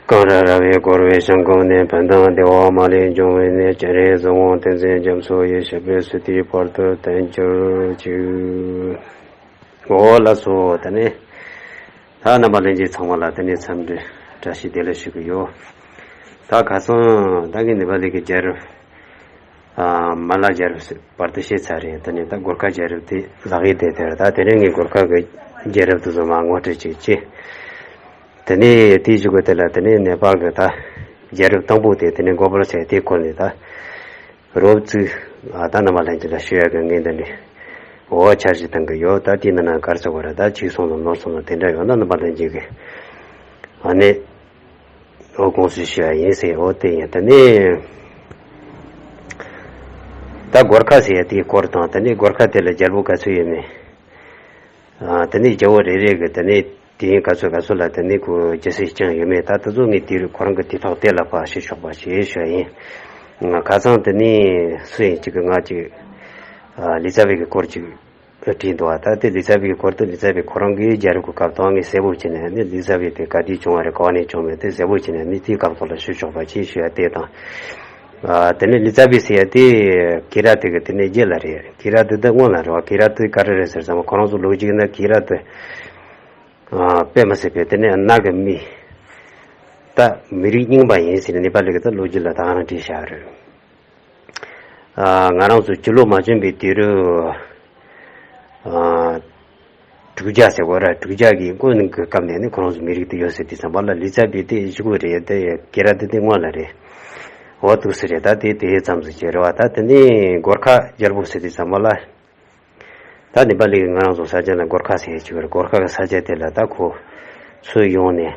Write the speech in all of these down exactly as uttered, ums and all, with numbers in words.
གངས་ར་ར་བས་བསྐོར་བའི་ཞིང་ཁམས་ནས། ཕན་དང་བདེ་བ་མ་ལུས་འབྱུང་བའི་གནས། སྤྱན་རས་གཟིགས་དབང་བསྟན་འཛིན་རྒྱ་མཚོ་ཡི། ཞབས་པད་སྲིད་མཐའི་བར་དུ་བརྟན་གྱུར་ཅིག། འོ་ལགས་སོ། དེ་ནས་ད་རྣམ་པ་ལྷན་རྒྱས་ཚང་མ་ལ་དེ་ནས་འཚམས་འདྲི་བཀྲ་ཤིས་བདེ་ལེགས་ཞུ་གི་ཡོད། ད་ཁ་སང་ད་ངས་ནེ་པ་ལི་གི་རྒྱལ་རབས་ཨ་མ་ལ་རྒྱལ་རབས་ཟེར་བར་དུ་བཤད་ཚར་རེད། དེ་ནས་ད་གོར་ཁ་རྒྱལ་རབས་དེ་ལག་ཡིག་དེ་དེར། ད་དེ་རིང་ངས་གོར་ཁ་གི་རྒྱལ་རབས་དེ་ཚོ་མར་ངོ་སྤྲོད་ཅིག་བྱེད། དེ་ནས་དེའི་གཞུག་གུ་དེ་ལ་དེ་ནས་ནེ་པཱལ་གི་ད་རྒྱལ་རབས་དང་པོ་དེ། དེ་ནས་གོ་པལ་ཟེར་དེའི་སྐོར་ནས་ད་རོབ་ཙིག་ཨ་ད་རྣམ་པ་ལྷན་རྒྱས་ལ་ཞུ་ཡག་གི་ངས་འདི་འདྲའི་འོ་འཆར་གཞི་བཏང་གི་ཡོད། ད་དེའི་ནང་ན་ག་རེ་ཟེར་དགོས་རེད། ད་བྱས་སོང་ལ་ནོར་སོང་ལ་དེ་འདྲ་ཡོད་ན་རྣམ་པ་ལྷན་རྒྱས་ཀྱི་ཨ་ནི་འོ་དགོངས་སེལ་ཞུ་ཡ་ཡིན་ཟེར། འོ་དེ་ཡིན། དེ་ནས་ད་གོར་ཁ་ཟེར་ཡ་དེའི་སྐོར་དང་། དེ་ནས་གོར་ཁ་དེ་ལ་རྒྱལ་པོ་ག་ཚོད་ཡོད་མེད། ཨ་དེ་ནས་རྒྱལ་པོ་རེ་རེ་གི་དེ་ནས་དེ་ག་ཚོད་ག་ཚོད་ལ་དེ་ནས་ཁོ་རྒྱལ་སྲིད་བསྐྱངས་ཡོད་མེད། ད་དེ་ཚོ་ངས་དེ་རུ་ཁོ་རང་གི་དེ་ཐོག་དེ་ལ་ཕར་ཞུ་ཆོག་པ་ཞེས་ཞུ་ཡ་ཡིན། ང་ཁ་སང་དེ་ནས་སུ་ཡིན་གཅིག་གི་ང་གཅིག་ཨ་ལི་ཙ་བི་གི་སྐོར་གཅིག་བྲིས་འདུག་བ། ད་དེ་ལི་ཙ་བི་གི་སྐོར་དུ་ལི་ཙ་བི་ཁོ་རང་གི་རྒྱལ་རབས་ཀྱི་སྐབས་དང་ངས་གསལ་པོ་བྱས་ནས་ནི་ལི་ཙ་བི་དེ་ག་དུས་བྱུང་བ་རེད། ག་བ་ནས་བྱུང་མེད་དེ་གསལ་པོ་བྱས་ནས་ནི་དེའི་སྐབས་ཐོག་ལ་ཞུ་ཆོག་པ་ཅིག་ཞུ་ཡ་དེ་དང་། ཨ་དེ་ནས་ལི་ཙ་བི་ཟེར་ཡ་དེ་ཀི་ར་ཏི་གི་དེ་ནས་རྗེས་ལ་རེད། ཀི་ར་ཏི་དེ་སྔོན་ལ་རེད་བ། ཀི་ར་ཏི་ག་རེ་རེད་ཟེར་ཙམ་ཁོ་རང་ཚོ་ལོ་རྒྱུས་ན་ཀི་ར་ཏི་ཨ་དཔེ་མི་སྲིད་པའི་དེ་ནས་ནག་གི་མི་ད་མི་རིགས་རྙིང་པ་ཡིན་ཟེར་ནས་ནེ་པ་ལི་གི་ད་ལོ་རྒྱུས་ལ་ད་ག་རང་བྲིས་བཞག་རེད། ཨ་ང་རང་ཚོ་སྤྱི་ལོ་མ་བྱོན་པའི་དུས་རུ་ཨ་དྲུག་བརྒྱ་ཟེར་བ་ར། དྲུག་བརྒྱ་གི་སྔོན་གྱི་སྐབས་ནས་ནི་ཁོ་རང་ཚོ་མི་རིགས་དེ་ཡོད་ཟེར་དུས་ཙམ་པ་ལ་ལི་ཙ་བི་དེ་གཞུག་གུ་རེད། དེ་ཀི་ར་ཏི་དེ་སྔོན་ལ་རེད། འོ་འདུག་སེ་རེད། ད་དེ་དེ་ཙམ་ཟིག་བྱས་རེད་བ། ད་དེ་ནས་གོར་ཁ་རྒྱལ་པོ་ཟེར་དུས་ཙམ་པ་ལ། ད་ནེ་པ་ལི་གི་ང་རང་ཚོ་ས་ཆ་ན་གོར་ཁ་ཟེར་ཡ་ཅིག་ཡོད་རེད། གོར་ཁ་གི་ས་ཆ་དེ་ལ་ད་ཁོ་ཚུར་ཡོང་ནས།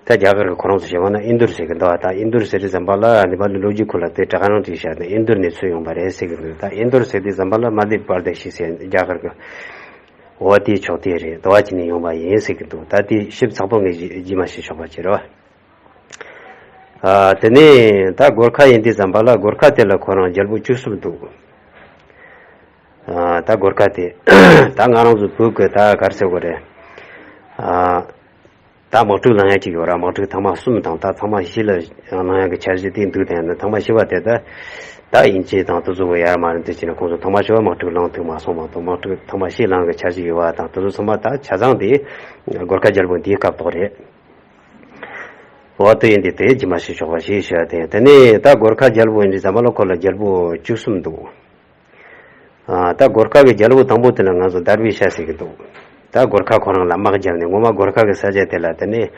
ད་རྒྱ་གར་གི་ཁོ་རང་ཚོ་ཞེ་བ་ན་ཨིན་དུར་ཟེར་གི་འདུག་བ། ད་ཨིན་དུར་ཟེར་དུས་ཙམ་པ་ལ་ནེ་པ་ལི་ལོ་རྒྱུས་ཁོ་ལ་དེ་དྲ་ག་རང་བྲིས་བཞག་ནས་ཨིན་དུར་ནས་ཚུར་ཡོང་པ་རེད་ཟེར་གི་འདུག་ད་ཨིན་དུར་ཟེར་དུས་ཙམ་པ་ལ་མ་དྷྱ་པར་དེ་ཤི་ཟེར་རྒྱ་གར་གི་འོ་དེའི་ཕྱོགས་དེ་རེད། དོ་བ་ཅི་ནས་ཡོང་པ་ཡིན་ཟེར་གི་འདུག་ད་དེ་ཞིབ་ཚགས་པོ་ངས་རྗེས་མ་ཞུ་ཆོག་པ་བྱེད་རོགས། ཨ་དེ་ནས་ད་གོར་ཁ་ཡིན་དུས་ཙམ་པ་ལ་གོར་ཁ་དེ་ལ་ཁོ་རང་རྒྱལ་པོ་བཅུ་གསུམ་འདུག་ཨ་ད་གོར་ཁ་དེ་ད་ང་རང་ཚོ་བོད་ཀྱི་ད་ག་རེ་ཟེར་དགོས་རེད། ཨ་ད་དམག་འཁྲུག་ལངས་ཡ་ཅིག་ཡོད་ར། དམག་འཁྲུག་ཐེངས་མ་གསུམ་དང་ད་ཐེངས་མ་བཞི་ལ་ལངས་ཡ་གི་འཆར་གཞི་དེ་འདུག་དེ་ནས་ཐེངས་མ་བཞི་པ་དེ་ད་ད་དབྱིན་ཇི་དང་དེ་ཚོ་གི་ཡར་མར་འདི་བྱས་ནས་ཁོང་ཚོ་ཐེངས་མ་བཞི་པ་དམག་འཁྲུག་ལངས་ཐུབ་མ་སོང་མ་གཏོགས་དམག་འཁྲུག་ཐེངས་མ་བཞི་ལངས་གི་འཆར་གཞི་ཡོད་པ་དང་དེ་ཚོ་ཚང་མ་ད་ཆ་ཚང་དེ་གོར་ཁ་རྒྱལ་པོ་འདིའི་སྐབས་ཐོག་རེད། འོ་དེ་ཡིན་དུས་དེ་རྗེས་མ་ཞུ་ཆོག་པ་ཞེས་ཞུ་ཡ་དེ། དེ་ནས་ད་གོར་ཁ་རྒྱལ་པོ་ཡིན་དུས་ཙམ་པ་ལ་ཁོ་ལ་རྒྱལ་པོ་བཅུ་གསུམ་འདུག་ཨ་ད་གོར་ཁ་གི་རྒྱལ་པོ་དང་པོ་དེ་ལ་ང་ཚོ་དར་བི་ཤ་ཟེར་གི་འདུག་ད་གོར་ཁ་ཁོ་རང་ལ་དམག་བརྒྱབ་ནས་ངོ་མ་གོར་ཁ་གི་ས་ཆ་དེ་ལ་དེ་ནས་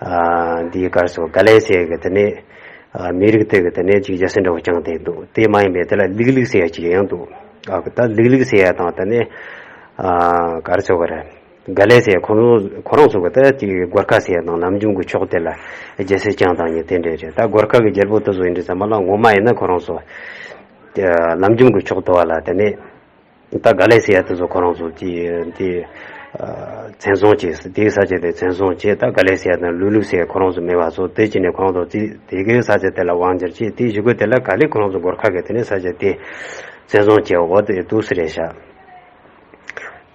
ཨ་འདི་གར་སོ་ག་ལེ་ཟེར་གི་དེ་ནས་ཨ་མི་རིགས་དེ་གི་དེ་ནས་ཅིག་རྒྱལ་སྲིད་འདྲ་བོ་བསྐྱངས་ཏེ་འདུག་དེ་མ་ཡིན་པའི་དེ་ལ་ལིག་ལིག་ཟེར་ཡ་ཅིག་ཡང་འདུག་ཨ་ད་ལིག་ལིག་ཟེར་ཡ་དང་དེ་ནས་ཨ་ག་རེ་ཟེར་དགོས་རེད། ག་ལེ་ཟེར་ཁོ་རང་ཁོ་རང་ཚོ་གི་ད་ཅིག་གོར་ཁ་ཟེར་ཡ་དང་ལམ་འཇུམ་གི་ཕྱོགས་དེ་ལ་རྒྱལ་སྲིད་བསྐྱངས་བཏང་ཡ་དེ་འདྲས་རེད། ད་གོར་ཁ་གི་རྒྱལ་པོ་དེ་ཚོ་ཡིན་དུས་ཙམ་པ་ལ་ངོ་མ་ཡིན་ན་ཁོ་རང་ཚོ་ལམ་འཇུམ་གི་ཕྱོགས་དེ་བ་ལ་དེ་ནས་ད་ག་ལེ་ཟེར་ཡ་དེ་ཚོ་ཁོ་རང་ཚོ་ཅིག་དེ་བཙན་བཟུང་བྱས། དེའི་ས་ཆ་དེ་བཙན་བཟུང་བྱས། ད་ག་ལེ་ཟེར་ཡ་དང་ལུ་ལུ་ཟེར་ཡ་ཁོ་རང་ཚོ་མེད་པ་ཚོ་དེ་བྱས་ནས་ཁོ་རང་ཚོ་དེ་དེ་གའི་ས་ཆ་དེ་ལ་དབང་སྒྱུར་བྱས། དེའི་གཞུག་གུ་དེ་ལ་ག་ལེ་ཁོ་རང་ཚོ་གོར་ཁ་གི་དེ་ནས་ས་ཆ་དེ་བཙན་བཟུང་བྱས། འོ་དེ་འདུག་སེ་རེད་ཤག་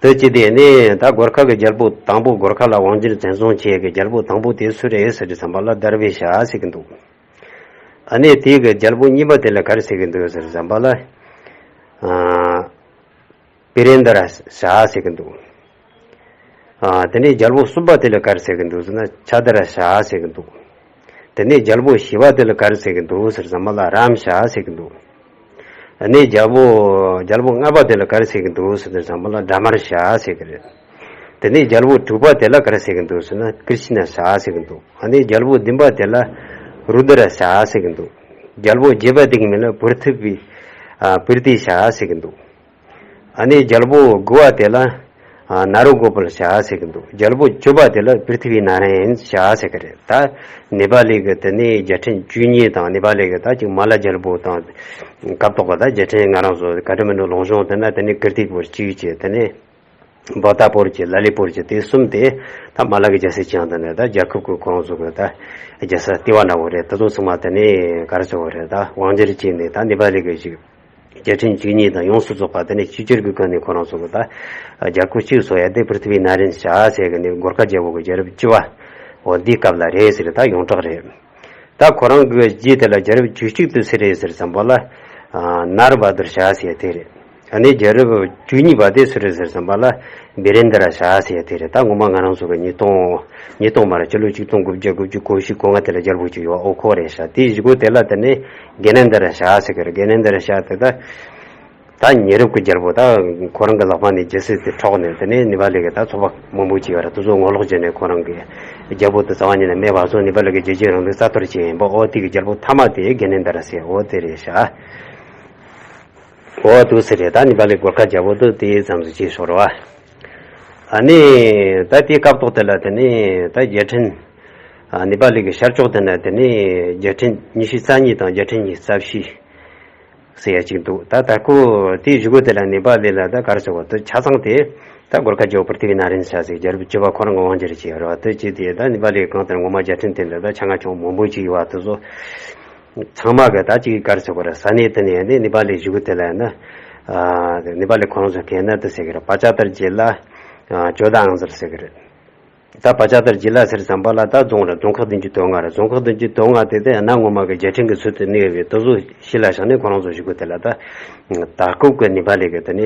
དེ་ཅི་དེ་ནི་ད་གོར་ཁ་གི་རྒྱལ་པོ་དང་པོ། གོར་ཁ་ལ་དབང་སྒྱུར་བཙན་བཟུང་བྱས་གི་རྒྱལ་པོ་དང་པོ་དེ་སུ་རེད་ཟེར་དུས་ཙམ་པ་ལ་དར་བི་ཤ་ཟེར་གི་འདུག་ཨ་ནི་དེ་གི་རྒྱལ་པོ་གཉིས་པ་དེ་ལ་ག་རེ་ཟེར་གི་འདུག་ཟེར་དུས་ཙམ་པ་ལ་ཨ་པི་རེན་དྲ་ཤ་ཟེར་གི་འདུག་ཨ་དེ་ནས་རྒྱལ་པོ་གསུམ་པ་དེ་ལ་ག་རེ་ཟེར་གི་འདུག་ཟེར་ན་ཆ་དྲ་ཤ་ཟེར་གི་འདུག་དེ་ནས་རྒྱལ་པོ་བཞི་པ་དེ་ལ་ག་རེ་ཟེར་གི་འདུག་ཟེར་ཙམ་པ་ལ་རམ་ཤ་ཟེར་གི་འདུག་ཨ་ནི་རྒྱལ་པོ་རྒྱལ་པོ་ལྔ་པ་དེ་ལ་ག་རེ་ཟེར་གི་འདུག་ཟེར་ཙམ་པ་ལ་སྒྲ་དམར་ཤ་ཟེར་གི་རེད། དེ་ནས་རྒྱལ་པོ་དྲུག་པ་དེ་ལ་ག་རེ་ཟེར་གི་འདུག་ཟེར་ན་ཀྲི་ཤི་ན་ཤ་ཟེར་གི་འདུག་ཨ་ནི་རྒྱལ་པོ་བདུན་པ་དེ་ལ་རུ་དྲ་ཤ་ཟེར་གི་འདུག་རྒྱལ་པོ་བརྒྱད་པ་དེ་གི་མིང་ལ་པུར་ཐི་བི་ཨ་པིར་ཏི་ཤ་ཟེར་གི་འདུག་ཨ་ནི་རྒྱལ་པོ་དགུ་བ་དེ་ལ་ཨ་ན་རོ་གོ་པལ་ཤ་ཟེར་གི་འདུག་རྒྱལ་པོ་བཅུ་པ་དེ་ལ་པྲི་ཐི་བི་ན་ར་ཡན་ཤ་ཟེར་གི་རེད། ད་ནེ་པ་ལི་གི་དེ་ནས་རྒྱལ་ཕྲན་བཅུ་གཉིས་དང་ནེ་པ་ལི་གི་ད་ཅིག་མ་ལ་རྒྱལ་པོ་དང་སྐབས་ཐོག་གི་ད་རྒྱལ་ཕྲན་ང་རང་ཚོ་ཀ་ཐ་མན་ཌུ་ལུང་གཤོང་དེ་ན་དེ་ནས་ཀིར་ཏི་པུར་གཅིག་བྱས། དེ་ནས་བོ་ཏ་པུར་གྱི་ལ་ལི་པུར་གྱི་དེ་གསུམ་དེ་ད་མ་ལ་གི་རྒྱལ་སྲིད་བསྐྱངས། དེ་ནས་ད་རྒྱལ་ཁབ་ཀྱི་ཁོ་རང་ཚོ་གི་ད་རྒྱལ་ས་ལྟེ་བ་འདྲ་བོ་རེད། དེ་ཚོ་ཚང་མ་དེ་ནས་ག་རེ་ཟེར་བ་རེད། ད་དབང་སྒྱུར་བྱས་ནས་ད་ནེ་པ་ལི་གི་ཞིག་རྒྱལ་ཕྲན་བཅུ་གཉིས་དང་ཡོངས་སུ་རྫོགས་པ་དེ་ནས་གཅིག་གྱུར་གྱི་སྒོ་ནས་ཁོ་རང་ཚོ་གི་ད་རྒྱལ་ཁབ་གཅིག་བཟོ་ཡ་དེ་པྲི་ཐི་བི་ན་ར་ཡན་ཤ་ཟེར་གི་ནས་གོར་ཁ་རྒྱལ་པོ་གི་རྒྱལ་རབས་བཅུ་བ། འོ་འདིའི་སྐབས་ལ་རེད་ཟེར། ད་ཡོངས་གྲགས་རེད། ད་ཁོ་རང་གི་རྗེས་དེ་ལ་རྒྱལ་རབས་བཅུ་གཅིག་ཏུ་སུ་རེད་ཟེར་བསམ་པ་ལ། ཨ་ནར་བ་དུར་ཤ་ཟེར་དེ་རེད། ཨ་ནི་རྒྱལ་རབས་བཅུ་གཉིས་པ་དེ་སུ་རེད་ཟེར་བསམ་པ་ལ། བི་རེན་དར་ཤ་ཟེར་དེ་རེད། ད་ངོ་མ་ང་རང་ཚོ་གི་ཉིས་སྟོང་། ཉིས་སྟོང་མ་རེད། ཕྱི་ལོ་ཆིག་སྟོང་དགུ་བརྒྱ་དགུ་བཅུ་གོ་བཞི་གོ་ལྔ་དེ་ལ་རྒྱལ་པོ་ཅིག་ཡོད། ཨོ་ཁོ་རེད་ཤག་དེའི་གཞུག་གུ་དེ་ལ་དེ་ནི་གེ་ནན་དར་ཤ་ཟེར་གི་རེད། གེ་ནན་དར་ཤ་དེ་ད། ད་ཉེ་རབས་ཀྱི་རྒྱལ་པོ་ད་ཁོ་རང་གི་ལག་པ་ནས་རྒྱལ་སྲིད་དེ་འཕྲོག་ནས། དེ་ནས་ནེ་པ་ལི་གི་ད་ཚོ་པ་མང་པོ་ཅིག་ཡོད་རེད། དེ་ཚོ་ངོ་ལོག་བྱས་ནས་ཁོ་རང་གི་རྒྱལ་པོ་དེ་རྩ་བ་ཉིད་ནས་མེད་པ་བཟོ། ནེ་པ་ལི་གི་རྒྱལ་གཅེས་རིང་ལུགས་རྩ་གཏོར་བྱས་ཡིན་པ། འོ་དེ་གི་རྒྱལ་པོ་མཐའ་མ་དེ་གེ་ནན་དར་ཟེར། འོ་དེ་རེད་ཤག་འོ་དེ་ཟེར་རེད། ད་ནེ་པ་ལི་གོར་ཁ་རྒྱལ་པོ་དེ་དེ་ཙམ་ཟིག་བྱས་ཤོར་བ། ཨ་ནི་ད་དེའི་སྐབས་ཐོག་དེ་ལ་དེ་ནས་ད་རྒྱལ་ཕྲན། ཨ་ནེ་པ་ལི་གི་ཤར་ཕྱོགས་དེ་ན་དེ་ནས་རྒྱལ་ཕྲན་ཉི་ཤུ་རྩ་གཉིས་དང་རྒྱལ་ཕྲན་ཉི་ཤུ་རྩ་བཞི་ཟེར་ཡ་གཅིག་འདུག་ད་ད་ཁོ་དེའི་གཞུག་གུ་དེ་ལ་ནེ་པ་ལི་ལ་ད་ག་རེ་ཟེར་བ། ད་ཆ་ཚང་དེ་ད་གོར་ཁ་རྒྱལ་པོ་པྲི་ཐི་བི་ན་རན་ཤ་ཟེར་རྒྱལ་པོ་བཅུ་པ་ཁོ་རང་གི་དབང་སྒྱུར་བྱས་ཡོད་རེད་བ། དེ་བྱས་དེ་ད་ནེ་པ་ལི་གང་ལྟར་ངོ་མ་རྒྱལ་ཕྲན་དེ་འདྲ་ད་ཆ་ང་ཆུང་མང་པོ་ཅིག་ཡོད་བ། དེ་ཚོ་ཚང་མ་གི་ད་ཅིག་ག་རེ་ཟེར་དགོས་རེད། ས་གནས་དེ་ནས་ནི་ནེ་པ་ལི་གཞུག་གུ་དེ་ལ་ཡིན་ན། ཨ་ནེ་པ་ལི་ཁོ་རང་ཚོ་གན་ན་དེ་ཟེར་གི་རེད། པ་ཅག་ཏར་ཇི་ལ། ཨ་ཇོ་དང་ཟེར་ཟེར་གི་རེད། ད་པ་ཅག་ཏར་ཇི་ལ་ཟེར་བསམ་པ་ལ་ད་རྫོང་རེད། རྫོང་ཁག་བདུན་ཅུ་དོན་ལྔ་རེད། རྫོང་ཁག་བདུན་ཅུ་དོན་ལྔ་དེ་དེ་གནའ་སྔོན་མ་གི་རྒྱལ་ཕྲན་གྱི་ཚུལ་དུ་གནས་པའི་དེ་ཚོ་གཞི་ལ་བཞག་ནས་ཁོ་རང་ཚོ་གཞུག་གུ་དེ་ལ་ད་ད་སྐབས་ཀྱི་ནེ་པ་ལི་གི་དེ་ནས་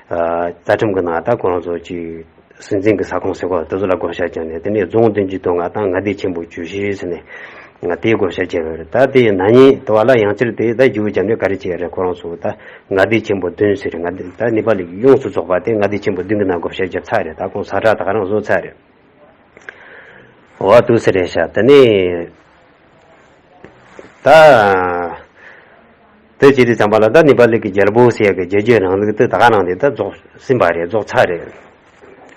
ཨ་རྩ་ཁྲིམས་ཀྱི་ནང་ད་ཁོ་རང་ཚོ་ཅིག་སྲིད་འཛིན་གྱི་ས་ཁོངས་ཟེར་གོ་དེ་ཚོ་ལ་བགོ་བཤའ་བརྒྱབ་ནས། དེ་ནས་རྫོང་བདུན་ཅུ་དོན་ལྔ་དང་མངའ་སྡེ་ཆེན་པོ་བཅུ་བཞི་ཟེར་ནས་ང་དེའི་བགོ་བཤའ་བརྒྱབ་ཡོད་རེད། ད་དེ་ན་ནིང་དུ་བ་ལ་ཡང་བསྐྱར་དེ་ད་བརྗེ་པོ་བརྒྱབ་ནས་ག་རེ་བྱས་རེད། ཁོ་རང་ཚོ་ད་མངའ་སྡེ་ཆེན་པོ་བདུན་ཟེར་རེད། མངའ་སྡེ་ད་ནེ་པ་ལི་ཡོངས་སུ་རྫོགས་པ་དེ་མངའ་སྡེ་ཆེན་པོ་བདུན་གྱི་ནང་བགོ་བཤའ་བརྒྱབ་ཚར་རེད། ད་ཁོང་ས་ཁྲ་ད་ག་རང་བཟོ་ཚར་རེད། འོ་དུ་ཟེར་རེད་ཤག་དེ་ནས་ད་དེ་བྱས་དུས་ཙམ་པ་ལ་ད་ནེ་པ་ལི་གི་རྒྱལ་པོ་ཟེར་ཡ་གི་རྒྱལ་གཅེས་རིང་ལུགས་དེ་ད་ག་རང་དེ་ད་རྫོགས་ཟིན་པ་རེད། རྫོགས་ཚར་རེད།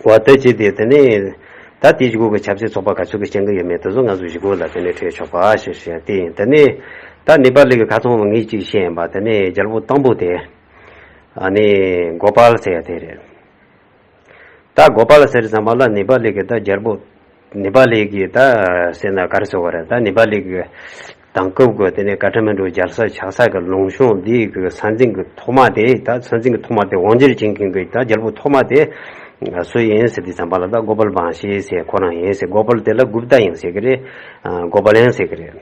འོ་དེ་བྱས་དུས་དེ་ནས་ད་དེའི་གཞུག་གུ་གི་ཆབ་སྲིད་ཚོགས་པ་ག་ཚོད་ཀྱི་བྱེད་ཀྱི་ཡོད་མེད་དེ་ཚོ་ང་ཚོ་གཞུག་གུ་ལ་དེ་ནས་འཕྲད་ཆོག་པ་ཞེས་བཤད་དེ་ཡིན། དེ་ནས་ད་ནེ་པ་ལི་གི་ཁ་ཚང་ངས་ཅིག་བཤད་ཡིན་པ། དེ་ནས་རྒྱལ་པོ་དང་པོ་དེ་ཨ་ནི་གོ་པལ་ཟེར་ཡ་དེ་རེད། ད་གོ་པལ་ཟེར་ཙམ་པ་ལ་ནེ་པ་ལི་གི་ད་རྒྱལ་པོ། ནེ་པ་ལི་གི་ད་ཟེར་ན་ག་རེ་ཟེར་བ་རེད། ད་ནེ་པ་ལི་གི་དེང་སྐབས་ཀྱི་དེ་ནས་ཀ་ཐ་མན་གྲུ་རྒྱལ་ས་ཆགས་ས་གི་ལུང་གཤོང་འདི་གི་ས་འཛིན་གྱི་ཐོག་མ་དེ། ད་ས་འཛིན་གྱི་ཐོག་མ་དེ་དབང་སྒྱུར་བྱེད་མཁན་གྱི་ད་རྒྱལ་པོ་ཐོག་མ་དེ་སུ་ཡིན་ཟེར་དུས་ཙམ་པ་ལ་ད་གོ་པལ་བང་ཤི་ཟེར་ཁོ་རང་ཡིན་ཟེར། གོ་པལ་དེ་ལ་གུཔྟ་ཡིན་ཟེར་གི་རེད། གོ་པལ་ཡིན་ཟེར་གི་རེད།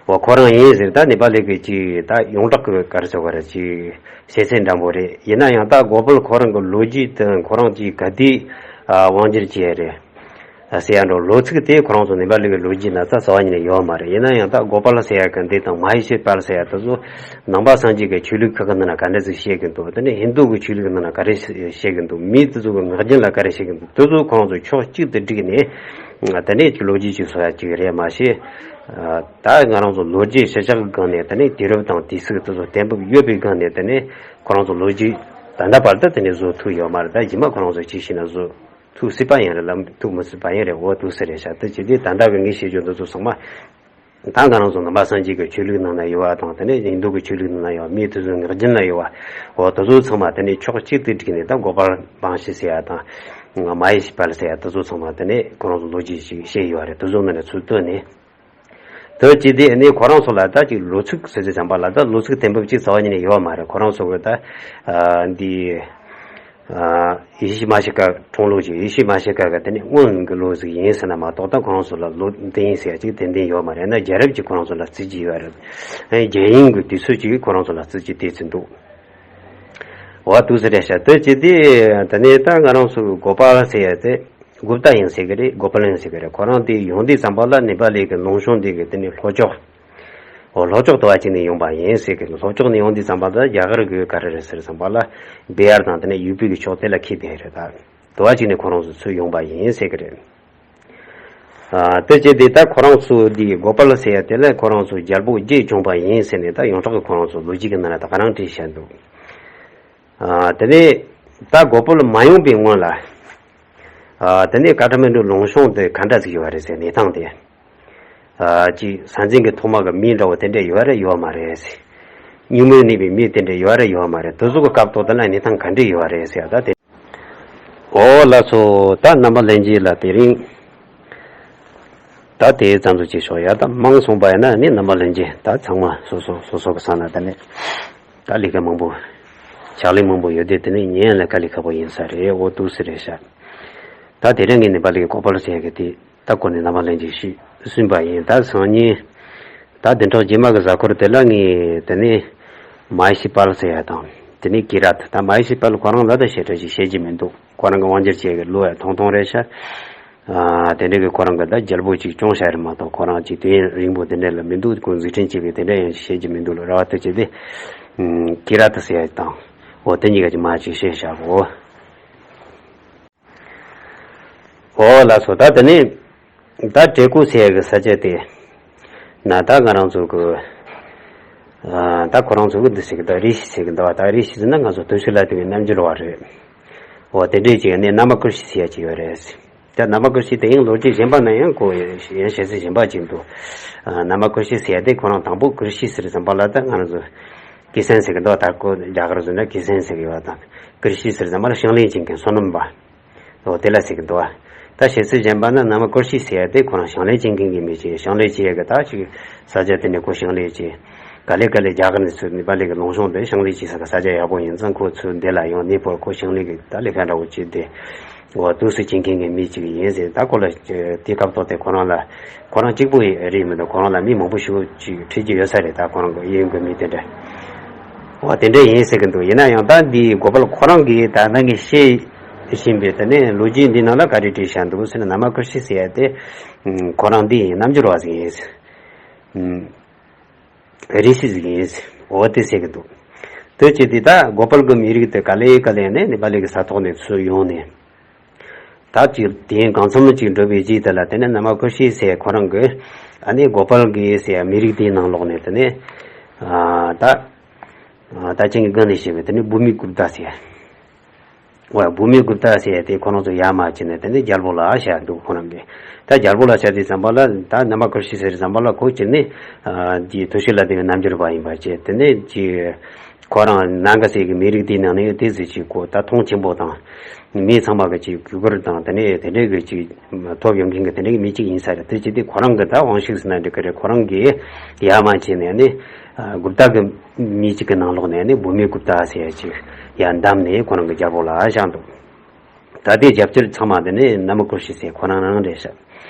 འོ་ཁོ་རང་ཡིན་ཟེར། ད་ནེ་པ་ལི་གི་ཅིག་ད་ཡོངས་གྲགས་ཀྱི་ག་རེ་ཟེར་བ་རེད། ཅིག་ཤེས་ཚད་འདྲ་པོ་རེད། ཡིན་ན་ཡང་ད་གོ་པལ་ཁོ་རང་གི་ལོ་རྒྱུས་དེ་ཁོ་རང་ཅིག་ག་དུས་ཨ་དབང་སྒྱུར་བྱས་རེད་ཟེར་ཡ་འགྲོ་ལོ་ཚིགས་དེ་ཁོ་རང་ཚོ་ནེ་པ་ལི་གི་ལོ་རྒྱུས་ན་ད་རྩ་བ་ཉིད་ནས་ཡོད་མ་རེད། ཡིན་ན་ཡང་ད་གོ་པལ་ཟེར་ཡ་གི་འདི་དང་མ་ཧེ་ཤི་པལ་ཟེར་ཡ་དེ་ཚོ་ནང་པ་སངས་རྒྱས་ཀྱི་ཆོས་ལུགས་ཁག་གི་ནང་ན་ག་འདྲ་ཟིག་བཤད་གི་འདུག་དེ་ནས་ཧིན་དུ་གི་ཆོས་ལུགས་ནང་ན་ག་རེ་བཤད་གི་འདུག་མི་དེ་ཚོ་གི་ངག་རྒྱུན་ལ་ག་རེ་བཤད་གི་འདུག་དེ་ཚོ་ཁོ་རང་ཚོ་ཕྱོགས་གཅིག་ཏུ་བསྒྲིགས་ནས་དེ་ནས་ཅིག་ལོ་རྒྱུས་ཅིག་བཟོ་ཡ་ཅིག་རེད་མ་གཞི། ད་ང་རང་ཚོ་ལོ་རྒྱུས་གཞིར་བཞག་གི་སྒང་ནས་དེ་ནས་དུས་རབས་དང་དུས་ཚིགས་དེ་ཚོ་གཏན་འབེབས་ཡོད་པའི་སྒང་ནས་དེ་ནས་ཁོ་རང་ཚོ་ལོ་རྒྱུས་ད་ལྟ་བར་དུ་དེ་ནས་བཟོ་ཐུབ་ཡོད་མ་རེད། ད་རྗེས་མ་ཁོ་རང་ཚོ་ཅིག་ཤེས་ན་བཟོ་ཐུབ་སྲིད་པ་ཡིན་རེད་ལ་ཐུབ་མི་སྲིད་པ་ཡིན་རེད། འོ་འདུག་ཟེར་རེད་ཤག་དེ་བྱས་དུས་ད་ལྟ་གི་ངས་བཤད་རྒྱུ་འདི་ཚོ་ཚང་མ་ད་ང་རང་ཚོ་ནང་པ་སངས་རྒྱས་ཀྱི་ཆོས་ལུགས་ནང་ན་ཡོད་པ་དང་དེ་ནས་ཧིན་དུ་གི་ཆོས་ལུགས་ནང་ན་ཡོད་པ་མི་དེ་ཚོའི་ངག་རྒྱུན་ལ་ཡོད་པ། འོ་དེ་ཚོ་ཚང་མ་དེ་ནས་ཕྱོགས་གཅིག་ཏུ་བསྒྲིགས་ནས་ད་གོ་པལ་བང་ཤི་ཟེར་ཡ་དང་མ་ཧེ་ཤི་པལ་ཟེར་ཡ་དེ་ཚོ་ཚང་མ་དེ་ནས་ཁོ་རང་ཚོ་ལོ་རྒྱུས་ཤིག་བཤད་ཡོད་རེད། དེ་ཚོ་ནང་ནས་ཚུར་བཏོན་ནས། དེ་བྱས་དུས་ཨ་ནི་ཁོ་རང་ཚོ་ལ་ད་ཅིག་ལོ་ཚིགས་ཟེར་དུས་ཙམ་པ་ལ་ད་ལོ་ཚིགས་གཏན་འབེབས་ཅིག་རྩ་བ་ཉིད་ནས་ཡོད་མ་རེད། ཁོ་རང་ཚོ་གི་ད་ཨ་འདི་ཨ་ཡེ་ཤུ་མ་ཤི་ཀ་འཁྲུངས་ལོ་ཅིག་ཡེ་ཤུ་མ་ཤི་ཀ་གི་དེ་ནས་སྔོན་གྱི་ལོ་ཟིག་ཡིན་ཟེར་ན་མ་གཏོགས་ད་ཁོ་རང་ཚོ་ལ་ལོ་འདི་ཡིན་ཟེར་ཡ་ཅིག་ཏན་ཏན་ཡོད་མ་རེད། ན་རྒྱལ་རབས་ཀྱིས་ཁོ་རང་ཚོ་ལ་རྩིས་ཀྱི་ཡོད་རེད། ཨ་རྒྱལ་ཡིན་གྱི་དུས་ཚོད་ཅིག་ཁོ་རང་ཚོ་ལ་རྩིས་ཀྱི་དུས་ཚོད་འདུག་འོ་འདུག་ཟེར་རེད་ཤག་དེ་བྱས་དུས་ད་ནས་ད་ང་རང་ཚོ་གི་གོ་པལ་ཟེར་ཡ་དེ། གུཔྟ་ཡིན་ཟེར་གི་རེད། གོ་པལ་ཡིན་ཟེར་གི་རེད། ཁོ་རང་དེ་ཡོང་དུས་ཙམ་པ་ལ་ནེ་པ་ལི་གི་ལུང་གཤོང་དེ་གི་དེ་ནས་ལྷོ་ཕྱོགས། འོ་ལྷོ་ཕྱོགས་དུ་བ་ཅིག་ནས་ཡོང་པ་ཡིན་ཟེར་གི་རེད། ལྷོ་ཕྱོགས་ནས་ཡོང་དུས་ཙམ་པ་ལ་རྒྱ་གར་གི་ག་རེ་རེད་ཟེར་ཙམ་པ་ལ་བི་ཧར་དང་དེ་ནས་ཡུ་པི་གི་ཕྱོགས་དེ་ལ་འཁེལ་བསྡད་རེད། ད་དུ་བ་ཅིག་ནས་ཁོ་རང་ཚོ་ཚུར་ཡོང་པ་ཡིན་ཟེར་གི་རེད། ཨ་དེ་བྱས་དེ་ད་ཁོ་རང་ཚོ་དེ་གོ་པལ་ཟེར་ཡ་དེ་ལ་ཁོ་རང་ཚོ་རྒྱལ་པོ་བརྒྱད་བྱུང་པ་ཡིན་ཟེར་ནས་ད་ཡོངས་གྲགས་ཀྱི་ཁོ་རང་ཚོ་ལོ་རྒྱུས་ཀྱི་ནང་ལ་ད་ག་རང་བྲིས་བཞག་འདུག་ཨ་དེ་ནས་ད་གོ་པལ་མ་ཡོང་པའི་སྔོན་ལ། ཨ་དེ་ནས་ཀ་ཐ་མན་གྲུ་ལུང་གཤོང་དེ་ག་འདྲ་ཟིག་ཡོད་རེད་ཟེར། གནས་སྟངས་དེ། ཨ་ཅིག་ས་འཛིན་གྱི་ཐོག་མ་གི་མི་འདྲ་བོ་དེ་འདྲ་ཡོད་རེད་ཡོད་མ་རེད་ཟེར། སྙིང་མོས་གནས་པའི་མི་དེ་འདྲ་ཡོད་རེད་ཡོད་མ་རེད། དེ་ཚོ་གི་སྐབས་ཐོག་དེ་ལ་གནས་སྟངས་ག་འདྲ་ཡོད་རེད་ཟེར་ད་དེ། འོ་ལགས་སོ། ད་རྣམ་པ་ལྷན་རྒྱས་ལ་དེ་རིང་། ད་དེ་ཙམ་ཞིག་བྱས་ཆོག་ཡ། ད་མང་སོང་པ་ཡིན་ན་ནི་རྣམ་པ་ལྷན་རྒྱས་ད་ཚང་མ་སོ་སོ་སོ་སོ་གི་ས་ན་ད་ནི་ད་ལས་ཀ་མང་པོ་ཕྱག་ལས་མང་པོ་ཡོད་དེ་དེ་ནི་ཉན་ཡ་ལ་དཀའ་ལས་ཁག་པོ་ཡིན་ས་རེད། འོ་འདུག་སེ་རེད་ཤག་ད་དེ་རིང་གི་ནི་པ་ལི་གི་གོ་པལ་ཟེར་ཡ་གི་དེ་ ད་གོ་ནས་རྣམ་པ་ལྷན་རྒྱས་ཤིག་གསུངས་པ་ཡིན། ད་སང་ཉིན་ད་བདུན་ཕྲག་རྗེས་མ་གི་གཟའ་འཁོར་དེ་ལ་ངས་དེ་ནས་མ་ཧེ་ཤི་པཱལ་ཟེར་ཡ་དང་། དེ་ནས་ཀི་ར་ཐ། ད་མ་ཧེ་ཤི་པཱལ་ཁོ་རང་ལ་ད་ཞེ་དྲག་ཅིག་བཤད་རྒྱུ་མི་འདུག་ཁོ་རང་གི་དབང་སྒྱུར་བྱེད་ཀྱི་ལོ་ཡ་ཐུང་ཐུང་རེད་ཤག་ཨ། དེ་འདྲ་གི་ཁོ་རང་གི་ད་རྒྱལ་པོ་ཅིག་སྐྱོང་བཞག་རེད་མ་གཏོགས། ཁོ་རང་ཅིག་དུས་ཡུན་རིང་པོ་དེ་འདྲ་ལ་མི་འདུག་ཁོ་འཛུགས་སྐྲུན་བྱེད་ཀྱི་དེ་འདྲ་ཡང་བཤད་རྒྱུ་མི་འདུག་ལ། ར་བ་དེ་བྱས་ཏེ་ཀི་ར་ཐ་ཟེར་ཡ་དང་། འོ་དེ་གཉིས་ཀ་ཅིག་མ་ཅིག་བཤད་བཞག་གོ། འོ་ལགས་སོ། ད་དེ་ནས་ད་བྲེ་ཀོ་ཟེར་ཡ་གི་ས་ཆ་དེ་ན་ད་ང་རང་ཚོ་གི་ཨ། ད་ཁོ་རང་ཚོ་གི་འདི་ཟེར་གི་འདུག་རེ་ཤི་ཟེར་གི་འདུག་ད་རེ་ཤི་ཟེར་ན་ང་ཚོ་དུ་ཤི་ལ་དེ་བའི་རྣམ་འགྱུར་བ་རེད། འོ་དེ་འདྲས་ཅིག་ནས་ན་མ་ཀུ་ཤི་ཟེར་ཡ་ཅིག་ཡོད་རེད། ད་ན་མ་ཀུ་ཤི་དེ་ཡང་ལོ་རྒྱུས་གཞན་པ་ན་ཡང་ཁོ་ཡང་བཤད་ཚུལ་གཞན་པ་ཅིག་འདུག་ཨ། ན་མ་ཀུ་ཤི་ཟེར་ཡ་དེ་ཁོ་རང་དང་པོ་ཀུ་ཤི་ཟེར་ཙམ་པ་ལ་ད་ང་རང་ཚོ་ཀི་སན་ཟེར་གི་འདུག་ད་ཁོ་རྒྱ་གར་བཟོ་ན་ཀི་སན་ཟེར་གི་ཡོད་དང་། ཀུ་ཤི་ཟེར་ཙམ་པ་ལ་ཕྱག་ལེན་བྱེད་མཁན་བསོད་ནམས་པ། འོ་དེ་ལ་ཟེར་གི་འདུག་ད་བཤད་ཚུལ་གཞན་པ་ན་ན་མ་ཀུ་ཤི་ཟེར་ཡ་དེ་ཁོ་རང་ཕྱག་ལེན་བྱེད་མཁན་གྱི་མི་ཅིག་ཕྱག་ལེན་བྱེད་ཡ་གི་ད་ཅིག་ས་ཆ་དེ་ནས་ཁོ་ཕྱག་ལེན་བྱེད། ག་ལེ་ག་ལེ་རྒྱ་གར་ནས་ཚུར་ནེ་པ་ལི་གི་ལུང་གཤོང་དུ་ཕྱག་ལེན་བྱེད་ས་གི་ས་ཆ་ཡག་པོ་ཡིན་ཙང་ཁོ་ཚུར་འདི་ལ་ཡོང་། གནས་སྤོར་ཁོ་ཕྱག་ལེན་གི་ད་ལས་ཀ་འདྲ་བོ་བྱེད་དེ། འོ་དུས་སུ་བྱེད་མཁན་གྱི་མི་ཅིག་ཡིན་ཟེར། ད་ཁོ་ལ་དེ་སྐབས་ཐོག་དེ་ཁོ་རང་ལ་ཁོ་རང་གཅིག་པུ་རེད་མི་འདུག་ཁོ་རང་ལ་མི་མང་པོ་ཞིག་ཅིག་འཁྲིད་ཀྱི་ཡོད་ས་རེད། ད་ཁོ་རང་གི་གཡས་གཡོན་གྱི་མི་དེ་འདྲ། འོ་དེ་འདྲ་ཡིན་ཟེར་གི་འདུག་ཡིན་ན་ཡང་ད་འདི་གོ་པལ་ཁོ་རང་གིས་ད་ནང་གི་བཤད་བཞིན་པའི་དེ་ནས་ལོ་རྒྱུས་འདི་ནང་ལ་ག་རེ་བྲིས་བཞག་འདུག་ཟེར་ན། ན་མ་ཀུ་ཤི་ཟེར་ཡ་དེ་ཁོ་རང་འདི་ཡིན། རྣམ་འགྱུར་བ་ཟིག་ཡིན། རེ་ཞིག་ཟིག་ཡིན། འོ་དེ་ཟེར་གི་འདུག་དེ་བྱས་ཏེ་ད་གོ་པལ་གྱི་མི་རིགས་དེ་ག་ལེ་ག་ལེ་ནས་ནེ་པ་ལི་གི་ས་ཐོག་ནས་ཚུར་ཡོང་ནས། ད་ཅིག་དེ་གང་འཚམ་ཅིག་འགྲོ་བའི་རྗེས་དེ་ལ་དེ་ནས་ན་མ་ཀུ་ཤི་ཟེར་ཁོ་རང་གི་ཨ་ནི་གོ་པལ་གི་ཟེར་མི་རིགས་དེའི་ནང་ལོགས་ནས་དེ་ནས་ཨ་ད་ཨ་ད་ཅིང་གི་སྒང་ནས་བཤད་པའི་དེ་ནས་བྷུ་མི་གུབ་ཏ་ཟེར། འོ་བྷུ་མི་གུབ་ཏ་ཟེར་ཡ་དེ་ཁོ་རང་ཚོ་ཡར་མར་བྱས་ནས་དེ་ནས་རྒྱལ་པོ་ལ་བཞག་འདུག་ཁོ་རང་གིས་ད་རྒྱལ་པོ་ལ་བཞག་དུས་ཙམ་པ་ལ། ད་ན་མ་ཀུ་ཤི་ཟེར་ཙམ་པ་ལ་ཁོ་ཅི་ནས་ཨ་དེ་དུ་ཤི་ལ་དེ་བའི་རྣམ་འགྱུར་བ་ཡིན་པ་བྱས། དེ་ནས་ཅི་ཁོ་རང་ནང་གི་ཟེར་གི་མི་རིགས་དེའི་ནང་ནས་དེ་ཟེར་ཅིག་ཁོ་ད་མཐོང་ཆེན་པོ་དང་། མི་ཚང་མ་གི་ཅིག་གུས་བཀུར་དང་དེ་ནས་དེ་འདྲའི་གི་ཅིག་ཐོབ་ཡོང་མཁན་གྱི་དེ་འདྲའི་གི་མི་གཅིག་ཡིན་ས་རེད། དེ་བྱས་ཏེ་ཁོ་རང་གི་ད་དབང་ཤུགས་ཟེར་ན་འགྲིག་གི་རེད། ཁོ་རང་གིས་ཡར་མར་བྱས་ནས་ནི། ཨ་གུབ་ཏ་གི་མི་གཅིག་གི་ནང་ལོགས་ནས་ནི་བྷུ་མི་གུབ་ཏ་ཟེར་ཡ་ཅིག་ཡར་བདམས་ནས་ཁོ་རང་གི་རྒྱལ་པོ་ལ་བཞག་འདུག་ད་ལྟའི་རྒྱབ་སྐྱོར་ཚང་མ་དེ་ནི་ན་མ་ཀུ་ཤི་ཟེར་ཁོ་རང་རང་རེད་ཤག་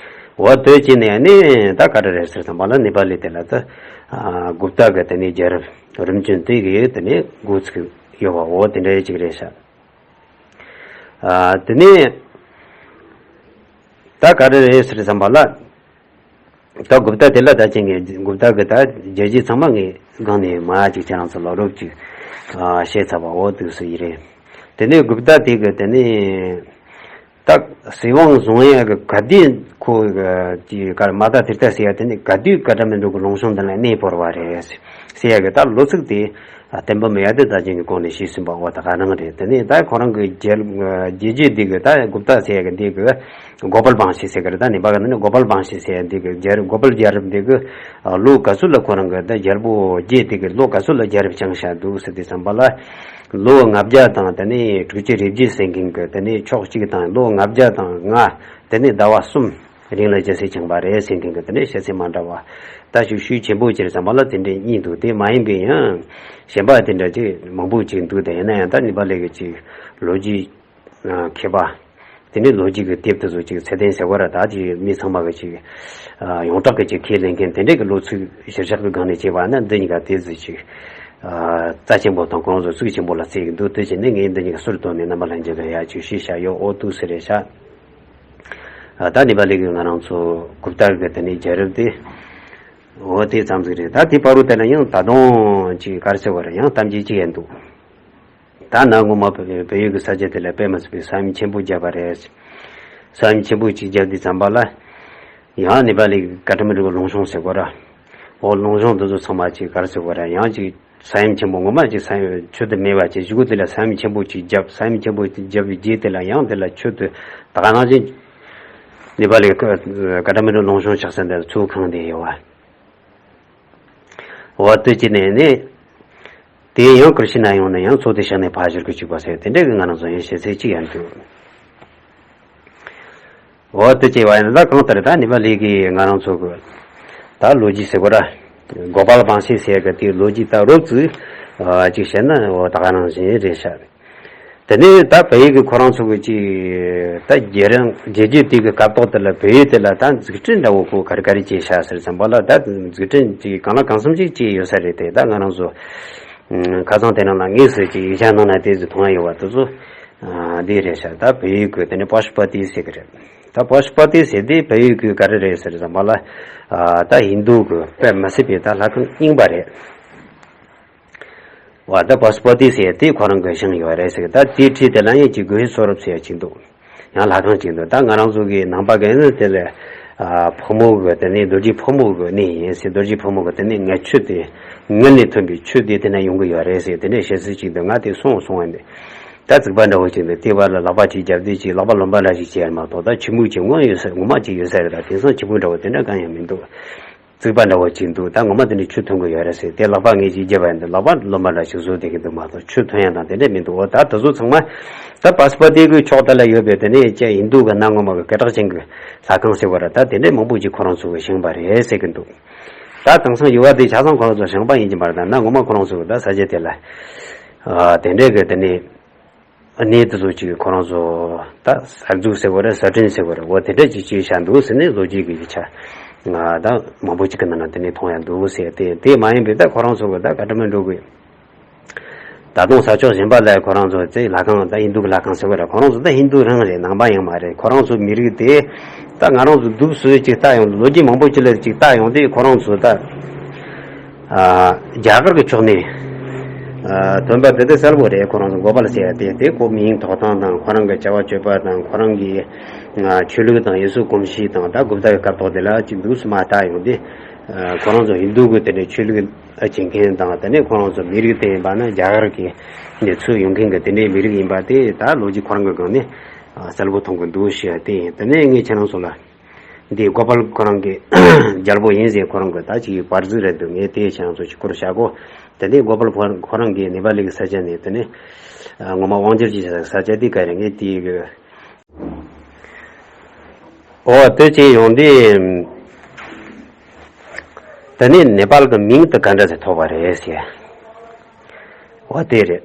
འོ་དེ་བྱས་ནས་ནི་ད་ག་རེ་རེད་ཟེར་ཙམ་པ་ལ་ནེ་པ་ལི་དེ་ལ་ད་ཨ་གུབ་ཏ་གི་དེ་ནི་རྒྱལ་རབས་རིམ་བྱོན་དེ་གི་དེ་ནི་འགོ་ཚུགས་ཡོད་པ། འོ་དེ་འདྲ་ཅིག་རེད་ཤག་ཨ་དེ་ནི་ད་ག་རེ་རེད་ཟེར་ཙམ་པ་ལ། ད་གུབ་ཏ་དེ་ལ་ད་ཅིང་གི་གུབ་ཏ་གི་ད་རྒྱལ་རྒྱུད་ཚང་མ་ངས་སྒང་ནས་མ་ཅིག་ཁྱེད་རང་ཚོ་ལ་རོབ་ཅིག་ཨ་བཤད་ཚར་བ། འོ་དུས་སུ་ཡིན་རེད། དེ་ནས་གུབ་ཏ་དེ་གི་དེ་ནས་ད་སྲིད་དབང་བཟུང་ཡ་གི་ག་དུས་ཁོ་གི་ཀར་མ་ད་ཐིར་ཏ་ཟེར་ཡ་དེ་ནས་ག་དུས་ཀ་ཏ་མན་ཌུ་གི་ལུང་གཤོང་དེ་ལ་གནས་སྤོར་བ་རེད་ཟེར་ཡ་གི་ད་ལོ་ཚིགས་དེ། ཨ་བསྟན་པ་མེད་ཡ་དེ་ད་ཅིང་གི་གོང་ནས་ཤེས་ཟིན་པ་འོ་ད་ག་རང་རེད། དེ་ནས་ད་ཁོ་རང་གི་རྒྱལ་རྒྱལ་རྒྱུད་འདི་གི་ད་གུབ་ཏ་ཟེར་ཡ་གི་འདི་གི་གོ་པལ་བང་ཤི་ཟེར་གི་རེད། ད་ནི་བ་ག་ནི་གོ་པལ་བང་ཤི་ཟེར་ཡ་འདི་གི་རྒྱལ་གོ་པལ་རྒྱལ་རབས་འདི་གི་ལོ་ག་ཚོད་ལ་ཁོ་རང་གི་ད་རྒྱལ་པོ་རྒྱལ་འདི་གི་ལོ་ག་ཚོད་ལ་རྒྱལ་རབས་བསྐྱངས་བཞག་འདུག་ཟེར་དུས་ཙམ་པ་ལ། ལོ་ལྔ་བརྒྱ་དང་དེ་ནས་དྲུག་ཅུ་རེ་བརྒྱད་ཟེར་མཁན་གི་དེ་ནས་ཕྱོགས་གཅིག་དང་། ལོ་ལྔ་བརྒྱ་དང་ལྔ་དེ་ནས་ཟླ་བ་གསུམ་རིང་ལ་རྒྱལ་སྲིད་བསྐྱངས་པ་རེད་ཟེར་མཁན་གི་དེ་འདྲའི་བཤད་ཚུལ་མ་འདྲ་བ། ད་ཤུགས་ཤུགས་ཆེན་པོ་ཅིག་རེད་ཙམ་པ་ལ་དེ་འདྲའི་གཉིས་འདུག་དེ་མ་ཡིན་པའི་ཡང་གཞན་པ་དེ་འདྲ་ཅིག་མང་པོ་ཅིག་འདུག་དེ་ཡིན་ན་ཡང་ད་ནི་བ་ལས་ཀྱི་ཅིག་ལོ་རྒྱུས་མཁས་པ། དེ་ནས་ལོ་རྒྱུས་ཀྱི་དེབ་དེ་ཚོ་ཅིག་ཚད་ལྡན་ཟེར་བ་ར། ད་ཅིག་མི་ཚང་མ་གི་ཅིག་ཡོངས་གྲགས་ཀྱི་ཅིག་ཁས་ལེན་མཁན་དེ་འདྲའི་གི་ལོ་ཚིགས་གཞིར་བཞག་གི་སྒང་ནས་བྱས་པ་ན་འདི་གཉིས་ཀ་དེ་ཚོ་ཅིག་རྩ་ཆེན་པོ་དང་ཁོང་ཚོ་ཚིག་ཆེན་པོ་ལ་བརྩི་གི་འདུག་དེ་བྱས་ནས་ངས་འདི་གཉིས་ཀ་ཟུར་དུ་ནས་རྣམ་པ་ལྷན་རྒྱས་ལ་ཡ་ཅིག་ཞུས་བཞག་ཡོད། འོ་འདུག་ཟེར་རེད་ཤག་ད་ནི་བ་ལས་ཀྱི་ང་རང་ཚོ་གུབ་ཏ་གི་དེ་ནས་རྒྱལ་རབས་དེ་འོ་དེ་ཙམ་ཟིག་རེད། ད་དེ་བར་དུ་བལྟས་ན་ཡང་ད་དུང་ཅིག་ག་རེ་ཟེར་བ་རེད། ཡང་གཏམ་རྒྱུད་ཅིག་ཡང་འདུག་ད་ནང་ངོ་མ་བོད་བོད་ཡུལ་གྱི་ས་ཆ་དེ་ལ་དཔེ་མ་སྲིད་པའི་ས་ཡོམ་ཆེན་པོ་བརྒྱབ་པ་རེད། ས་ཡོམ་ཆེན་པོ་ཅིག་བརྒྱབ་དུས་ཙམ་པ་ལ། ཡང་ནི་བ་ལས་ཀྱི་ཀ་ཏ་མན་ཌུ་གི་ལུང་གཤོང་ཟེར་གོ་ར། འོ་ལུང་གཤོང་དེ་ཚོ་ཚང་མ་ཅིག་ག་རེ་ཟེར་གོ་ར། ཡང་ཅིག་ས་ཡོམ་ཆེན་པོ་ངོ་མ་ཅིག་ས་ཡོམ་ཆུ་དེ་མེད་པ་ཅིག་གཞུག་གུ་དེ་ལ་ས་ཡོམ་ཆེན་པོ་ཅིག་བརྒྱབ། ས་ཡོམ་ཆེན་པོ་ཅིག་བརྒྱབ་པའི་རྗེས་དེ་ལ་ཡང་དེ་ལ་ཆུ་དེ་ད་ག་ནང་བཞིན་ནི་བ་ལས་ཀ་ཀ་ཏ་མན་ཌུ་ལུང་གཤོང་ཆགས་ས་འདི་ལ་ཚུར་གང་བསྡད་ཡོད་བ། འོ་དེ་ཅི་ནས་ནི། དེ་ཡང་ཀིར་ཤི་ན་ཡོང་ན་ཡང་མཚོ་དེ་བཤགས་ནས་ཕར་བཞུར་གི་བཅུག་པ་ཟེར་དེ་འདྲ་གི་ང་རང་ཚོ་ཡང་བཤད་ཚད་ཅིག་ཡང་འདུག་འོ་དེ་ཅི་བ་ཡིན་ད་གང་ལྟར་ད་ནི་བ་ལས་ཀྱི་ང་རང་ཚོ་གི་ད་ལོ་རྒྱུས་ཟེར་གོ་ར། གོ་པལ་བང་ཤི་ཟེར་གི་དེའི་ལོ་རྒྱུས་ད་རོབ་ཙིག་ཅིག་བཤད་ན་འོ་ད་ག་ནང་བཞིན་རེད་ཤག་དེ་ནས་ད་བལ་ཡུལ་གྱི་ཁོ་རང་ཚོ་གི་ཅིག་ད་རྒྱལ་རང་རྒྱལ་རྒྱུད་དེ་གི་སྐབས་ཐོག་དེ་ལ་བལ་ཡུལ་དེ་ལ་ད་འཛུགས་སྐྲུན་འདྲ་བོ་ཁོ་ག་རེ་ག་རེ་བྱས་ཤག་ཟེར་ཙམ་པ་ལ། ད་འཛུགས་སྐྲུན་ཅིག་གང་ལ་གང་འཚམ་ཅིག་བྱས་ཡོད་ས་རེད་དེ། ད་ང་རང་ཚོ་ཁ་སང་དེ་རིང་ལ་དངོས་སུ་ཅིག་ཡིག་ཆ་ནང་ན་དེ་ཚོ་མཐོང་ཡ་ཡོད་པ་དེ་ཚོ་འདི་རེད་ཤག་ད་བལ་ཡུལ་གི་དེ་ནས་པ་ཤུ་པ་ཏི་ཟེར་གི་རེད། ད་པ་ཤུ་པ་ཏི་ཟེར་དེ་བལ་ཡུལ་གི་ག་རེ་རེད་ཟེར་ཙམ་པ་ལ། ད་ཧིན་དུ་གི་དཔེ་མི་སྲིད་པའི་ད་ལྷ་ཁང་རྙིང་པ་རེད། བ་ད་པ་ཤུ་པ་ཏི་ཟེར་དེ་ཁོ་རང་གི་ཞིང་ཡོད་རེད་ཟེར། ད་དེའི་འཁྲིས་དེ་ལ་ཡང་ཅིག་གོ་ཧི་སོ་རབ་ཟེར་ཡ་ཅིག་འདུག་ཡང་ལྷ་ཁང་ཅིག་འདུག་ད་ང་རང་ཚོ་གི་ནང་པ་གི་ནི་དེ་ལ་ཕོ་མོ་གི་དེ་ནས་རྡོ་རྗེ་ཕོ་མོ་གི་གནས་ཡིན་ཟེར། རྡོ་རྗེ་ཕོ་མོ་གི་དེ་ནས་ངད་ཆུ་དེ་ངད་ནས་ཐོན་པའི་ཆུ་དེ་དེ་ན་ཡོང་གི་ཡོད་རེད་ཟེར། དེ་འདྲའི་བཤད་ཚུལ་ཅིག་འདུག་ང་དེ་སོང་སོང་བ་ནས་ད་རྩིག་པ་འདྲ་བོ་ཅིག་འདུག་དེ་བར་ལ་ལག་པ་ཅིག་རྒྱབ་དུས་ཅིག་ལག་པ་ལོན་པ་འདྲ་ཞིག་བྱས་མ་གཏོགས་ད་ཆུ་མིག་ཅིག་མངོན་ཡོད་ས་ངོ་མ་ཅིག་ཡོད་ས་རེད། ད་དེང་སང་ཆུ་མིག་འདྲ་བོ་དེ་འདྲ་གང་ཡང་མི་འདུག་རྩིག་པ་འདྲ་བོ་ཅིག་འདུག་ད་ངོ་མ་དེ་ནས་ཆུ་ཐོན་གི་ཡོད་རེད་ཟེར། དེ་ལག་པ་ངས་ཅིག་བརྒྱབ་པ་ཡིན་ད་ལག་པ་ལོན་པ་འདྲ་ཞིག་བཟོ་བསྡད་ཀྱི་འདུག་མ་གཏོགས་ཆུ་ཐོན་ཡ་དང་དེ་འདྲ་མི་འདུག་འོ་ད་དེ་ཚོ་ཚང་མ་ད་པ་ཤུ་པ་ཏི་གི་ཕྱོགས་དེ་ལ་ཡོད་པའི་དེ་ནས་ཅིག་ཧིན་དུ་གི་གནའ་སྔོན་མ་གི་སྐད་གྲགས་ཅན་གི་ལྷ་ཁང་ཟེར་བ་ར་ད་དེ་འདྲའི་མང་པོ་ཅིག་ཁོ་རང་ཚོ་གི་བཞེངས་པ་རེད་ཟེར་གི་འདུག་ད་དེང་སང་ཡུལ་བ་དེ་ཆ་ཚང་ཁོ་རང་ཚོ་བཞེངས་པ་ཡིན་གྱི་མ་རེད། ད་གནའ་སྔོན་མ་ཁོ་རང་ཚོ་གི་ད་ས་ཆ་དེ་ལ་དེ་འདྲའི་གི་དེ་ནས། གནས་དེ་ཚོ་ཅིག་ཁོ་རང་ཚོ་ད་གསར་འཛུགས་ཟེར་བ་རེད། གསར་སྐྲུན་ཟེར་བ་རེད། འོ་དེ་འདྲ་ཅིག་བྱས་བཞག་འདུག་ཟེར་ནས་ལོ་རྒྱུས་ཀྱི་ཡིག་ཆ་ང་ད་མང་པོ་ཅིག་གི་ནང་ན་དེ་ནས་མཐོང་ཡ་འདུག་ཟེར། དེ་དེ་མ་ཡིན་པའི་ད་ཁོ་རང་ཚོ་གི་ད་ཀ་ཐ་མན་ཌུ་གི་ད་དུང་ས་ཕྱོགས་གཞན་པ་ལ་ཁོ་རང་ཚོ་ཚེ་ལྷ་ཁང་ད་ཧིན་དུ་གི་ལྷ་ཁང་ཟེར་བ་རེད། ཁོ་རང་ཚོ་ད་ཧིན་དུ་རང་རེད། ནང་པ་ཡང་མ་རེད། ཁོ་རང་ཚོ་མི་རིགས་དེ་ད་ང་རང་ཚོ་འདུག་སུ་ཅིག་ལྟ་ཡོང་ལོ་རྒྱུས་མང་པོ་ཅིག་ལ་ཅིག་ལྟ་ཡོང་དུས་ཁོ་རང་ཚོ་ད། རྒྱ་གར་གྱི་ཕྱོགས་ནས་ཐོན་པ་དེ་དེ་གསལ་པོ་རེད། ཁོ་རང་ཚོ་གོ་པལ་ཟེར་ཡ་དེ་དེ་ཁོ་མིང་ཐོགས་སྟངས་དང་ཁོ་རང་གི་བྱ་བ་སྤྱོད་པ་དང་ཁོ་རང་གི་ཆོས་ལུགས་དང་ཡུལ་སྲོལ་གོམས་གཤིས་དང་ད་གུཔྟ་གི་སྐབས་ཐོག་དེ་ལ་ཅིག་འདུག་སུ་མ་ལྟ་ཡོང་དུས་ཁོ་རང་ཚོ་ཧིན་དུ་གི་དེ་འདྲའི་ཆོས་ལུགས་བྱེད་མཁན་དང་དེ་ནས་ཁོ་རང་ཚོ་མི་རིགས་དེ་ཡིན་པ་ན་རྒྱ་གར་གྱི་ནས་ཚུར་ཡོང་མཁན་གྱི་དེ་འདྲའི་མི་རིགས་ཡིན་པ་དེ་ད་ལོ་རྒྱུས་ཁོ་རང་གི་སྒང་ནས་གསལ་པོ་མཐོང་གི་འདུག་ཞེས་དེ་ཡིན། དེ་ནས་ངས་ཁྱེད་རང་ཚོ་ལ། འདི་གོ་པལ་ཁོ་རང་གི་རྒྱལ་པོ་ཡིན་ཟེར། ཁོ་རང་གི་ད་ཅིག་པར་རྫི་རེད་འདུག་ངས་དེ་ཁྱེད་རང་ཚོ་ཅིག་སྐོར་བྱ་གོ། དེ་ནས་གོ་པལ་ཁོ་ཁོ་རང་གི་ནེ་པ་ལི་གི་ས་ཆ་ནས་དེ་ནས་ངོ་མ་དབང་སྒྱུར་གྱི་ས་ཆ་འདི་ག་རེད། ངས་དེ་གི་འོ་དེ་ཅི་ཡོང་དེ། དེ་ནས་ནེ་པལ་གི་མིང་དེ་ག་འདྲ་ཟེར་ཐོགས་པ་རེད་ཟེར། འོ་དེ་རེད།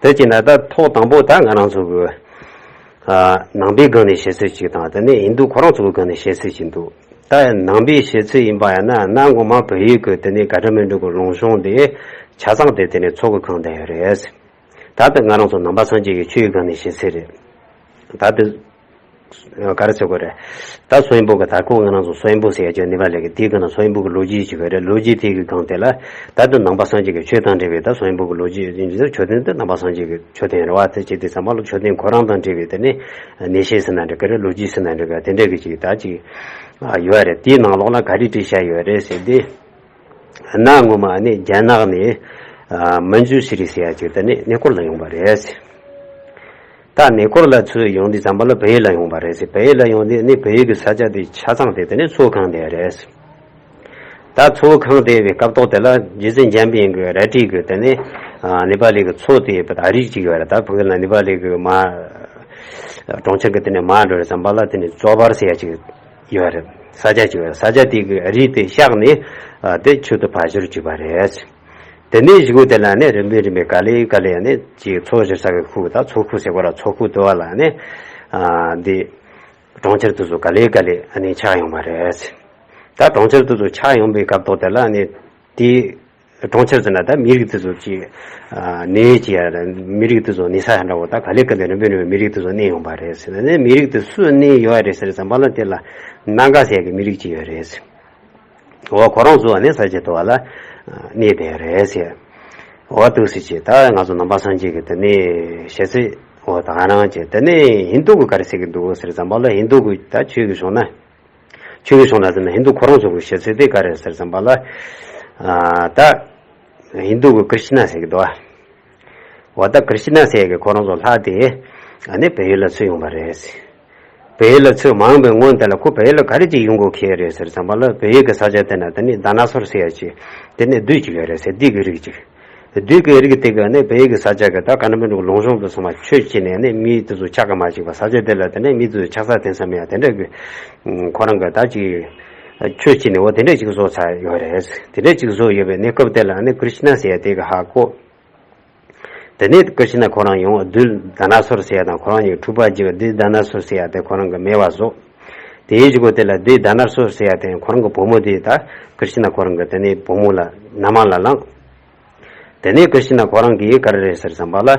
དེ་ཅི་ན་ད་ཐོག་དང་པོ་ད་ང་རང་ཚོ་གི་ནང་པའི་སྒང་ནས་བཤད་ཚུལ་ཅིག་དང་དེ་ནས་ཧིན་དུ་ཁོ་རང་ཚོ་གི་སྒང་ནས་བཤད་ཚུལ་ཅིག་འདུག་ད་ནང་པའི་བཤད་ཚུལ་ཡིན་པ་ཡང་ན་གནའ་སྔོན་མ་བལ་ཡུལ་གི་དེ་ནས་ཀ་ཐ་མན་ཌུ་གི་ལུང་གཤོང་དེ་ཆ་ཚང་དེ་དེ་ནས་ཚོགས་ཀྱིས་གང་བསྡད་ཡོད་རེད། ད་ལྟ་ང་རང་ཚོ་ནང་པ་སངས་རྒྱས་ཀྱི་ཆོས་ཀྱི་སྒང་ནས་བཤད་ཚུལ་རེད། ད་དེ་ག་རེ་ཟེར་དགོས་རེད། ད་སོ་ཡིན་པོ་གི་ད་ཁོ་ང་རང་ཚོ་སོ་ཡིན་པོ་ཟེར་ཡ་ཅིག་ནི་བ་ལས་ཀི་དེའི་སྒང་ན་སོ་ཡིན་པོ་གི་ལོ་རྒྱུས་ཅིག་ཡོད་རེད། ལོ་རྒྱུས་དེ་གི་སྒང་དེ་ལ་ད་དུང་ནང་པ་སངས་རྒྱས་ཀྱི་ཆོས་དང་འབྲེལ་བའི་ད་སོ་ཡིན་པོ་གི་ལོ་རྒྱུས་ཡིན་ཟེར། མཆོད་རྟེན་དེ་ནང་པ་སངས་རྒྱས་ཀྱི་མཆོད་རྟེན་རེད་བ། དེ་བྱེད་དུས་ཙམ་པ་ལ་མཆོད་རྟེན་ཁོ་རང་དང་འབྲེལ་བའི་དེ་ནས་གནས་བཤད་ཟེར་ན་འགྲིག་གི་རེད། ལོ་རྒྱུས་ཟེར་ན་འགྲིག་གི་རེད། དེ་འདྲ་གི་ཅིག་ད་ཅིག་ཡོད་རེད། དེའི་ནང་ལོགས་ལ་ག་རེ་བྲིས་བཞག་ཡོད་རེད་ཟེར་དུས། གནའ་སྔོན་མ་ནི་རྒྱ་ནག་ནས་མན་ཇུ་ཤི་རི་ཟེར་ཡ་ཅིག་དེ་ནས་གནས་སྐོར་ལ་ཡོང་བ་རེད་ཟེར། ད་གནས་སྐོར་ལ་ཚུར་ཡོང་དུས་ཙམ་པ་ལ་བལ་ཡུལ་ལ་ཡོང་བ་རེད་ཟེར། བལ་ཡུལ་ལ་ཡོང་དུས་ནི་བལ་ཡུལ་གྱི་ས་ཆ་དེ་ཆ་ཚང་དེ་དེ་ནས་ཚོགས་ཁང་དེ་རེད་ཟེར། ད་ཚོགས་ཁང་དེ་བའི་སྐབས་ཐོག་དེ་ལ་རྗེ་བཙུན་འཇམ་དཔལ་གྱི་རལ་གྲི་གི་དེ་ནས་ནེ་པ་ལི་གི་མཚོ་དེ་ཡོད་པ་ད་རིགས་ཅིག་ཡོད་རེད། ད་བོད་ལ་ནེ་པ་ལི་གི་མ་གྲོང་ཁྱེར་གི་དེ་ནས་མ་འགྲོ་བའི་ཙམ་པ་ལ་དེ་ནས་ཙོ་པར་ཟེར་ཡ་ཅིག་ཡོད་རེད། ས་ཆ་ཅིག་ཡོད་རེད། ས་ཆ་དེ་གི་རིགས་དེ་གཤགས་ནས་དེ་ཆུ་དེ་ཕར་བཞུར་བཅུག་པ་རེད། དེ་ནས་གཞུག་གུ་དེ་ལ་ནི་རིམ་པས་རིམ་པས་ག་ལེ་ག་ལེ་ནི་ཅིག་མཚོ་བཞུར་ས་གི་ཁུག་ད་མཚོ་ཁུག་ཟེར་གོ་ར་མཚོ་ཁུག་དེ་བ་ལ་ནི་འདི་གྲོང་ཁྱེར་དེ་ཚོ་ག་ལེ་ག་ལེ་ནི་ཆགས་ཡོང་བ་རེད། ད་གྲོང་ཁྱེར་དེ་ཚོ་ཆགས་ཡོང་པའི་སྐབས་ཐོག་དེ་ལ་ནི་དེ་གྲོང་ཁྱེར་ཟེར་ན་ད་མི་རིགས་དེ་ཚོ་ཅིག་གནས་ཡུལ་ཅིག་ཡ་མི་རིགས་དེ་ཚོ་གནས་ས་འདྲ་བོ་ད་ག་ལེ་ག་ལེ་རིམ་པས་རིམ་པས་མི་རིགས་དེ་ཚོ་གནས་ཡོང་བ་རེད་ཟེར་ནས་མི་རིགས་དེ་སུ་གནས་ཡོད་རེད་ཟེར་ཙམ་པ་ལ་དེ་ལ་ནཱ་ག་ཟེར་གི་མི་རིགས་ཅིག་ཡོད་རེད། འོ་ཁོ་རང་ཚོ་ནི་ས་ཆ་དེ་བ་ལ་གནས་བསྡད་རེད་ཟེར། འོ་འདུག་སེ་བྱས་ད་ང་ཚོ་ནང་པ་སངས་རྒྱས་ཀྱི་དེ་ནས་བཤད་ཚེ་འོ་ད་ག་རང་བྱས་དེ་ནས་ཧིན་དུ་གི་ག་རེ་ཟེར་གི་འདུག་ཟེར་ཙམ་པ་ལ་ཧིན་དུ་གི་ད་ཆོས་ཀྱི་གཞུང་ན་ཆོས་ཀྱི་གཞུང་ན་ཟེར་ན་ཧིན་དུ་ཁོ་རང་ཚོ་གི་བཤད་ཚེ་དེ་ག་རེ་ཟེར་ཙམ་པ་ལ་ད་ཧིན་དུ་གི་ཀྲིཤ་ན་ཟེར་གི་འདུག་ཨ། འོ་ད་ཀྲིཤ་ན་ཟེར་གི་ཁོ་རང་ཚོ་ལྷ་དེ་ཨ་ནི་བལ་ཡུལ་ལ་ཚུར་ཡོང་བ་རེད། བལ་ཡུལ་ལ་ཚུར་མ་ཡོང་པའི་སྔོན་དེ་ལ་ཁོ་བལ་ཡུལ་ལ་ག་རེ་ཅིག་ཡོང་དགོས་ཁེལ་རེད་ཟེར་ཙམ་པ་ལ་བལ་ཡུལ་གི་ས་ཆ་དེ་ན་དེ་ནི་ཌ་ན་སོར་ཟེར་ཡ་ཅིག་དེ་ནི་བདུད་ཅིག་ཡོད་རེད་ཟེར། བདུད་ཀྱི་རིགས་ཅིག་བདུད་ཀྱི་རིགས་དེ་ག་ནི་བལ་ཡུལ་གི་ས་ཆ་གི་ད་ཀ་ན་མི་འགྲོ་ལུང་གཤོང་དུ་སོང་བ་ཆོས་བྱས་ནས་ནི་མི་དེ་ཚོ་ཆགས་ཀ་མ་བཅུག་པ་ས་ཆ་དེ་ལ་དེ་ནི་མི་དེ་ཚོ་ཆགས་ས་དེང་སང་མེད་ཡ་དེ་འདྲ་གི་ཁོ་རང་གི་ད་ཅིག་ཆོས་བྱས་ནས་འོ་དེ་འདྲ་ཅིག་བཟོ་ཚར་ཡོད་རེད། དེ་འདྲ་ཅིག་བཟོ་ཡོད་པའི་གནས་སྐབས་དེ་ལ་ནི་ཀྲིཤ་ན་ཟེར་ཡ་དེ་གི་ཧ་གོ་དེ་ནས་ཀི་ཤི་ན་ཁོ་རང་ཡང་བདུད་ད་ན་སོར་ཟེར་ཡ་དང་ཁོ་རང་གཉིས་འཁྲུག་པ་བརྒྱབ། བདུད་ད་ན་སོར་ཟེར་ཡ་དེ་ཁོ་རང་གི་མེད་པ་བཟོ། དེའི་གཞུག་གུ་དེ་ལ་བདུད་ད་ན་སོར་ཟེར་ཡ་དེ་ཁོ་རང་གི་བུ་མོ་དེ་ད་ཀི་ཤི་ན་ཁོ་རང་གི་དེ་ནས་བུ་མོ་ལ་མནའ་མ་ལ་བླངས། དེ་ནས་ཀི་ཤི་ན་ཁོ་རང་གིས་ག་རེ་རེད་ཟེར་བསམ་པ་ལ།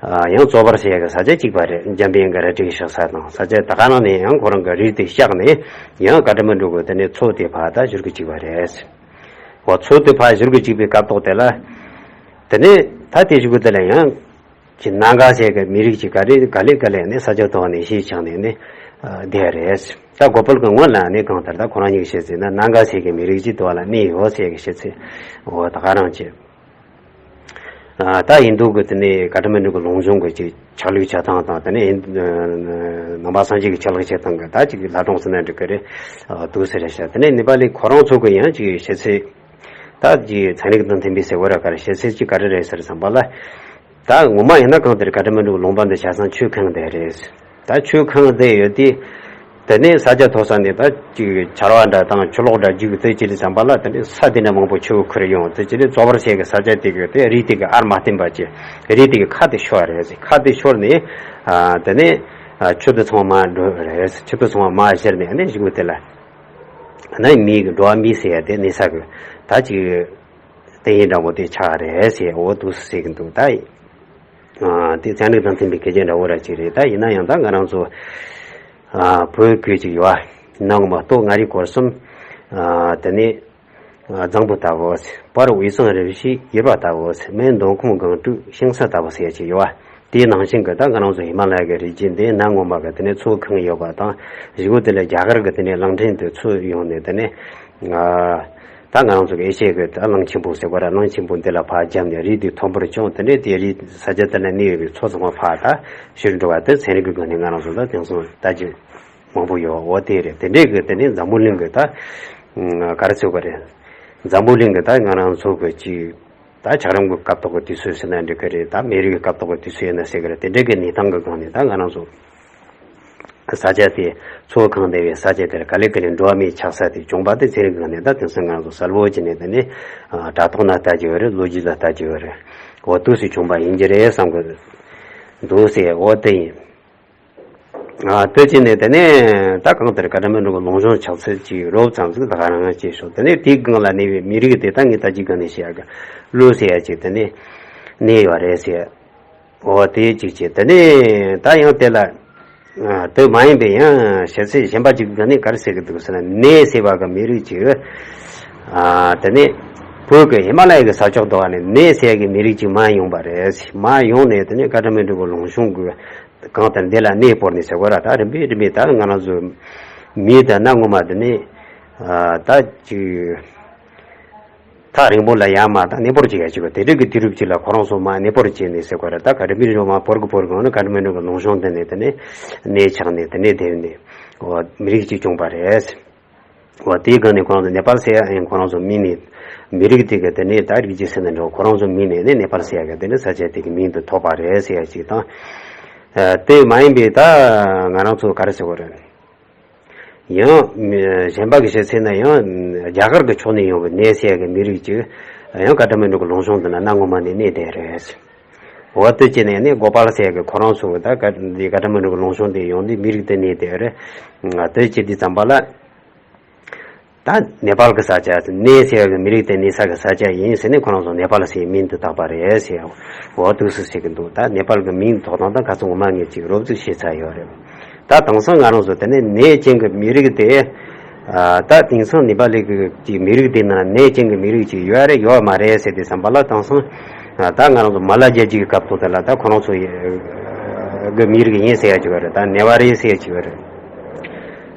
ཨ། ཡང་ཙོ་པར་ཟེར་ཡ་གི་ས་ཆ་གཅིག་པ་རེད། འཇམ་པའི་དབྱངས་ཀྱི་རལ་གྲིའི་གཤེགས་ས་དང་ས་ཆ་ད་ག་རང་ནས་ཡང་ཁོ་རང་གི་རིགས་དེ་གཤེགས་ནས་ཡང་ཀ་ཏ་མན་ཌུ་གི་དེ་ནས་མཚོ་དེ་ཕར་ད་བཞུར་གི་བཅུག་པ་རེད། འོ་མཚོ་དེ་ཕར་བཞུར་གི་བཅུག་པའི་སྐབས་ཐོག་དེ་ལ། དེ་ནས་ད་དེ་གཞུག་གུ་དེ་ལ་ཡང་། ཅི་ནཱ་ག་ཟེར་གི་མི་རིགས་ཅིག་ག་རེ་ག་ལེ་ག་ལེ་ནས་ས་ཆ་དོག་ནས་གཞིས་ཆགས་ནས་ནི་བསྡད་རེད། ད་གོ་པལ་གི་སྔོན་ལ་ནི་གང་ལྟར་ད་ཁོ་རང་གཉིས་ཀྱི་བཤད་ཚེ་ན་ནཱ་ག་ཟེར་གི་མི་རིགས་ཅིག་དོག་ལ་གནས་ཡོད་ཟེར་གི་བཤད་ཚེ། འོ་ད་ག་རང་ཅི། ཨ། ད་ཡིན་འདུག་གི་དེ་ནས་ཀ་ཏ་མན་ཌུ་གི་ལུང་གཤོང་གི་ཅིག་ཆགས་ལུགས་ཆགས་སྟངས་དང་དེ་ནས་ཡིན། ནང་པ་སངས་རྒྱས་ཀྱི་ཆགས་ལུགས་ཆགས་སྟངས་གི་ད་ཅིག་ལྷ་གྲོང་ཟེར་ན་འགྲིག་གི་རེད། འདུག་ཟེར་རེད་ཤག་དེ་ནས་ནེ་པ་ལི་ཁོ་རང་ཚོ་གི་ཡང་ཅིག་བཤད་ཚེ། ད་ཅིག་ཚན་རིག་དང་མཐུན་པའི་ཟེར་བ་ར་ག་རེ་བཤད་ཚེ་ཅིག་ག་རེ་རེད་ཟེར་བསམ་པ་ལ། ད་ངོ་མ་ཡིན་ན་གང་ལྟར་ཀ་ཏ་མན་ཌུ་ལུང་པ་འདི་ཆ་ཚང་ཆོས་ཁེངས་བསྡད་རེད། ད་ཆོས་ཁེངས་བསྡད་ཡོད་དུས། དེ་ནས་ས་ཆ་མཐོ་ས་ནས་ད་ཅིག་ཆར་པ་འདྲ་དང་ཆུ་ལོག་འདྲ་རྒྱུག་དེ་ཅི་རེད་བསམ་པ་ལ་དེ་ནས་ས་དེ་འདྲ་མང་པོ་ཆུ་ཁུར་ཡོང་དེ་ཅི་རེད་ཙོ་བར་ཟེར་གི་ས་ཆ་དེ་གི་དེ་རི་དེ་གི་ཨར་མ་བསྟན་པ་ཅི་རི་དེ་གི་ཁ་དེ་ཤོར་རེད། ཁ་དེ་ཤོར་ནས། ཨ། དེ་ནས་ཨ་ཆུ་དེ་ཚང་མ་འགྲོ་རེད། ཆུ་དེ་ཚང་མ་མར་བཞུར་ནས་ཨ་ནི་གཞུག་གུ་དེ་ལ་ཨ་ནི་མི་གི་འགྲོ་བ་མི་ཟེར་ཡ་དེ་གནས་ས་གི་ད་ཅིག་དེ་ཡིན་འདྲ་པོ་དེ་ཆགས་རེད་ཟེར། འོ་འདུག་ཟེར་གི་འདུག་ད་ཡིན། ཨ། དེ་ཚན་རིག་དང་མཐུན་པའི་སྐད་ཆ་འདྲ་བོ་ར་ཅིག་རེད། ད་ཡིན་ན་ཡང་ད་ང་རང་ཚོ། ཨ། བོད་ཁུལ་ཅིག་ཡོད་ཨ། གནའ་སྔོན་མ་སྟོད་མངའ་རིས་སྐོར་གསུམ། ཨ། དེ་ནས། ཨ། རྫིང་བུ་ལྟ་བུ། བར་དབུས་གཙང་རུ་བཞི་ཡུར་བ་ལྟ་བུ། སྨད་མདོ་ཁམས་སྒང་དྲུག་ཤིང་ས་ལྟ་བུ་ཟེར་ཡ་ཅིག་ཡོད་ཨ། དེའི་ནང་བཞིན་གྱི་ད་ང་རང་ཚོ་ཧི་མ་ལ་ཡ་གི་རི་རྒྱུད་འདི་གནའ་སྔོན་མ་གི་དེ་ནས་མཚོ་ཁེངས་ཡོད་པ་དང་གཞུག་གུ་དེ་ལ་རྒྱ་གར་གྱི་དེ་ནས་གླིང་ཕྲན་དུ་ཚུར་ཡོང་ནས་དེ་ནས། ཨ། ད་ང་རང་ཚོ་གི་ཨེ་ཤི་ཡ་གི་ད་གླིང་ཆེན་པོ་ཟེར་བ་ར་གླིང་ཆེན་པོ་འདི་ལ་ཕར་བརྒྱབ་ནས་རི་དེ་མཐོན་པོར་བྱུང་། དེ་ནས་དེ་རི་ས་ཆ་དེ་ན་གནས་ཡོད་པའི་མཚོ་ཚང་མ་ཕར་ད་བཞུར་འགྲོ་བ་དེ་ཚན་རིག་གི་སྒོ་ནས་ང་རང་ཚོ་ད་དེང་སང་ལྟ་རྒྱུ་མང་པོ་ཡོད། འོ་དེ་རེད། དེ་འདྲས་གི་དེ་ནས་འཛམ་བུ་གླིང་གི་ད་ག་རེ་ཟེར་དགོས་རེད། འཛམ་བུ་གླིང་གི་ད་ང་རང་ཚོ་གི་ཅིག་ད་འཁྱགས་རོམ་གྱི་སྐབས་ཐོག་གི་དུས་ཚོད་ཟེར་ན་འགྲིག་གི་རེད། ད་མེ་རི་ཀའི་སྐབས་ཐོག་གི་དུས་ཚོད་ཡིན་ན་ཟེར་གི་རེད། དེ་འདྲ་གི་གནས་སྟངས་ཀྱི་སྒང་ནས་ད་ང་རང་ཚོ་ས་ཆ་དེ་མཚོ་གང་བསྡད་པའི་ས་ཆ་དེར་ག་ལེ་ག་ལེ་འགྲོ་བ་མིའི་ཆགས་ས་དེ་བྱུང་བ་དེ་ཚན་རིག་གི་སྒང་ནས་ད་དེང་སང་ང་རང་ཚོ་གསལ་པོ་བྱས་ནས་དེ་ནས་དྲ་ཐོག་ན་ལྟ་རྒྱུ་ཡོད་རེད། ལོ་རྒྱུས་ལ་ལྟ་རྒྱུ་ཡོད་རེད། འོ་དུས་སུ་བྱུང་བ་ཡིན་གྱི་རེད་བསམ་གི་འདུག་ཟེར། འོ་དེ་ཡིན། ཨ། དེ་བྱས་ནས་དེ་ནས་ད་གང་ལྟར་ཀ་ཏ་མན་ཌུ་གི་ལུང་གཤོང་ཆགས་ཚུལ་གྱི་རོབ་ཙམ་ཟིག་ད་ག་རང་སྐྱེས་ཤོག་དེ་ནས་དེའི་སྒང་ལ་གནས་པའི་མི་རིགས་དེ་ད་ངས་ད་ཅི་ག་ནས་བཤད་ཡ་གི་ཀླུ་ཟེར་ཡ་ཅིག་དེ་ནས་གནས་ཡོད་རེད་ཟེར། འོ་དེ་གཅིག་བྱས། དེ་ནས་ད་ཡང་དེ་ལ་ཨ་དེ་མ་ཡིན་པའི་ཡང་བཤད་ཚུལ་གཞན་པ་ཅིག་ག་ནས་ག་རེ་ཟེར་གི་འདུག་ཟེར་ན། ནེ་ཟེར་བ་གི་མི་རིགས་ཅིག་ཨ་དེ་ནས་བོད་ཀྱི་ཧི་མ་ལ་ཡ་གི་ས་ཕྱོགས་དུ་བ་ནས་ནེ་ཟེར་གི་མི་རིགས་ཅིག་མར་ཡོང་བ་རེད། མར་ཡོང་ནས་དེ་ནས་ཀ་ཏ་མན་ཌུ་གི་ལུང་གཤོང་གི་གང་ལྟར་འདི་ལ་གནས་སྤོར་ནས་ཟེར་བ་ར། ད་རིམ་པས་རིམ་པས་ད་ང་རང་ཚོ་མི་ད་གནའ་སྔོན་མ་དེ་ནས་ཨ་ད་ཅིག་ཐག་རིང་པོ་ལ་ཡར་མར་ད་གནས་སྤོར་བྱེད་ཡ་ཅིག་པ་དེ་འདྲ་གི་དུས་རབས་ཅིག་ལ་ཁོ་རང་ཚོ་མར་གནས་སྤོར་བྱས་ནས་ཟེར་བ་ར། ད་ག་རིམ་པས་རིམ་པས་མར་སྤོར་གི་སྤོར་གི་འོང་ན་ཀ་ཏ་མན་ཌུ་གི་ལུང་གཤོང་དེ་ནས་དེ་ནས་གནས་ཆགས་ནས་དེ་ནས་དེ་ནས་འོ་མི་རིགས་ཅིག་བྱུང་བ་རེད། འོ་དེའི་སྒང་ནས་ཁོ་རང་ཚོ་ནེ་པཱལ་ཟེར་ཡ་ཡང་ཁོ་རང་ཚོ་མིང་ནས་མི་རིགས་དེ་གི་དེ་ནས་ད་རིགས་རྒྱུད་ཟེར་ན་འགྲོ། ཁོ་རང་ཚོ་མིང་ནས་ནི་ནེ་པཱལ་ཟེར་ཡ་གི་དེ་ནས་ས་ཆ་དེ་གི་མིང་དུ་ཐོགས་པ་རེད་ཟེར་ཡ་ཅིག་དང་། ཨ་དེ་མ་ཡིན་པའི་ད་ང་རང་ཚོ་ག་རེ་ཟེར་དགོས་རེད། ཡང་གཞན་པ་གི་བཤད་ཚུལ་ན་ཡང་རྒྱ་གར་གི་ཕྱོགས་ནས་ཡོང་བའི་ནེ་ཟེར་ཡ་གི་མི་རིགས་ཅིག་ཡང་ཀ་ཏ་མན་ཌུ་གི་ལུང་གཤོང་དེ་ན་གནའ་སྔོན་མ་ནས་གནས་བསྡད་རེད། འོ་དེ་བྱས་ནས་ནི་གོ་པཱལ་ཟེར་ཡ་གི་ཁོ་རང་ཚོ་ད་ཀ་འདི་ཀ་ཏ་མན་ཌུ་གི་ལུང་གཤོང་དེ་ཡོང་དུས་མི་རིགས་དེ་གནས་བསྡད་རེད། དེ་བྱེད་དུས་ཙམ་པ་ལ། ད་ནེ་པཱལ་གི་ས་ཆ་ནེ་ཟེར་བའི་མི་རིགས་དེ་གནས་ས་གི་ས་ཆ་ཡིན་ཟེར་ནས་ཁོ་རང་ཚོ་ནེ་པཱལ་ཟེར་མིང་དུ་བཏགས་པ་རེད་ཟེར། འོ་འདུག་སེ་ཟེར་གི་འདུག་ད་ནེ་པཱལ་གི་མིང་ཐོགས་སྟངས་ད་ག་ཚོད་ངོ་མ་ངས་ཅིག་རོབ་ཙམ་ཤེས་ཚར་ཡོད་རེད། ད་དེང་སང་ང་རང་ཚོ་དེ་ནས་ནེ་ཅན་གི་མི་རིགས་དེ། ཨ་ད་དེང་སང་ནེ་པཱལ་གི་ཅིག་མི་རིགས་དེ་ནང་ནེ་ཅན་གི་མི་རིགས་ཅིག་ཡོད་རེད་ཡོད་མ་རེད་ཟེར་དུས་ཙམ་པ་ལ་དེང་སང་ཨ་ད་ང་རང་ཚོ་མ་ལ་རྒྱལ་རྒྱུད་ཀྱི་སྐབས་ཐོག་དེ་ལ་ད་ཁོ་རང་ཚོ་གི་མི་རིགས་ཡིན་ཟེར་ཡ་ཅིག་ཡོད་རེད། ད་ནེ་ཝ་རི་ཟེར་ཡ་ཅིག་ཡོད་རེད།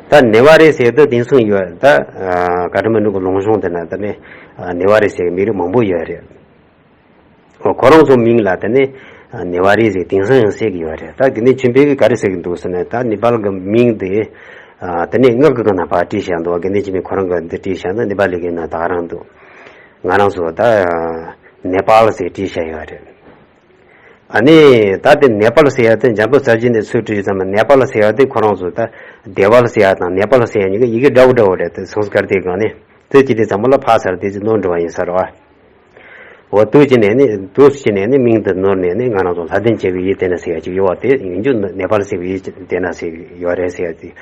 ད་ནེ་ཝ་རི་ཟེར་དུས་དེང་སང་ཡོད་ད། ཀ་ཏ་མན་ཌུ་གི་ལུང་གཤོང་དེ་ན་ད་ནི་ནེ་ཝ་རི་ཟེར་གི་མི་རིགས་མང་པོ་ཡོད་རེད། ཁོ་རང་ཚོ་མིང་ལ་དེ་ནི་ནེ་ཝ་རི་ཟེར་དེང་སང་ཡང་ཟེར་གི་ཡོད་རེད། ད་དགེ་འདུན་ཆོས་འཕེལ་གིས་ག་རེ་ཟེར་གི་འདུག་ཟེར་ན། ད་ནེ་པཱལ་གི་མིང་དེ་དེ་ནི་སྔགས་ཀྱི་སྒང་ན་ཕར་བྲིས་བཞག་འདུག་དགེ་འདུན་ཆོས་འཕེལ་ཁོ་རང་གིས་འདི་བྲིས་བཞག་འདུག་ནེ་པཱལ་གི་ནང་ད་ག་རང་འདུག་ང་རང་ཚོ་ད་ནེ་པཱལ་ཟེར་བྲིས་བཞག་ཡོད་རེད། ཨ་ནི་ད་དེ་ནེ་པཱལ་ཟེར་ཡ་དེ་འཇམ་དཔལ་རྩ་རྒྱུད་ནས་ཚུར་བྲིས་ཙམ་ནེ་པཱལ་ཟེར་ཡ་དེ་ཁོ་རང་ཚོ་ད་དེ་པཱལ་ཟེར་ཡ་དང་ནེ་པཱལ་ཟེར་ཡ་གཉིས་ཀ་ཡི་གེ་འདྲ་བོ་འདྲ་བོ་རེད། དེ་སང་སི་ཀྲ་ཏའི་སྒང་ནས་དེ་ཅི་སྟེ་ཙམ་པ་ལ་ཕར་ཚུར་དེ་ཚོ་ནོར་འགྲོ་བ་ཡིན་ས་རེད་བ། འོ་དུས་ཀྱི་ནས་ནི་དུས་ཀྱི་ནས་ནི་མིང་དུ་ནོར་ནས་ནི་ང་རང་ཚོ་ལྷ་ལྡན་བྱེད་པའི་ཡུལ་དེ་ན་ཟེར་ཡ་ཅིག་ཡོད་པ་དེ་ཡིན་རྒྱུ་ནེ་པཱལ་ཟེར་བའི་ཡུལ་དེ་ན་ཟེར་ཡོད་རེད་ཟེར་ཡ་ཅིག་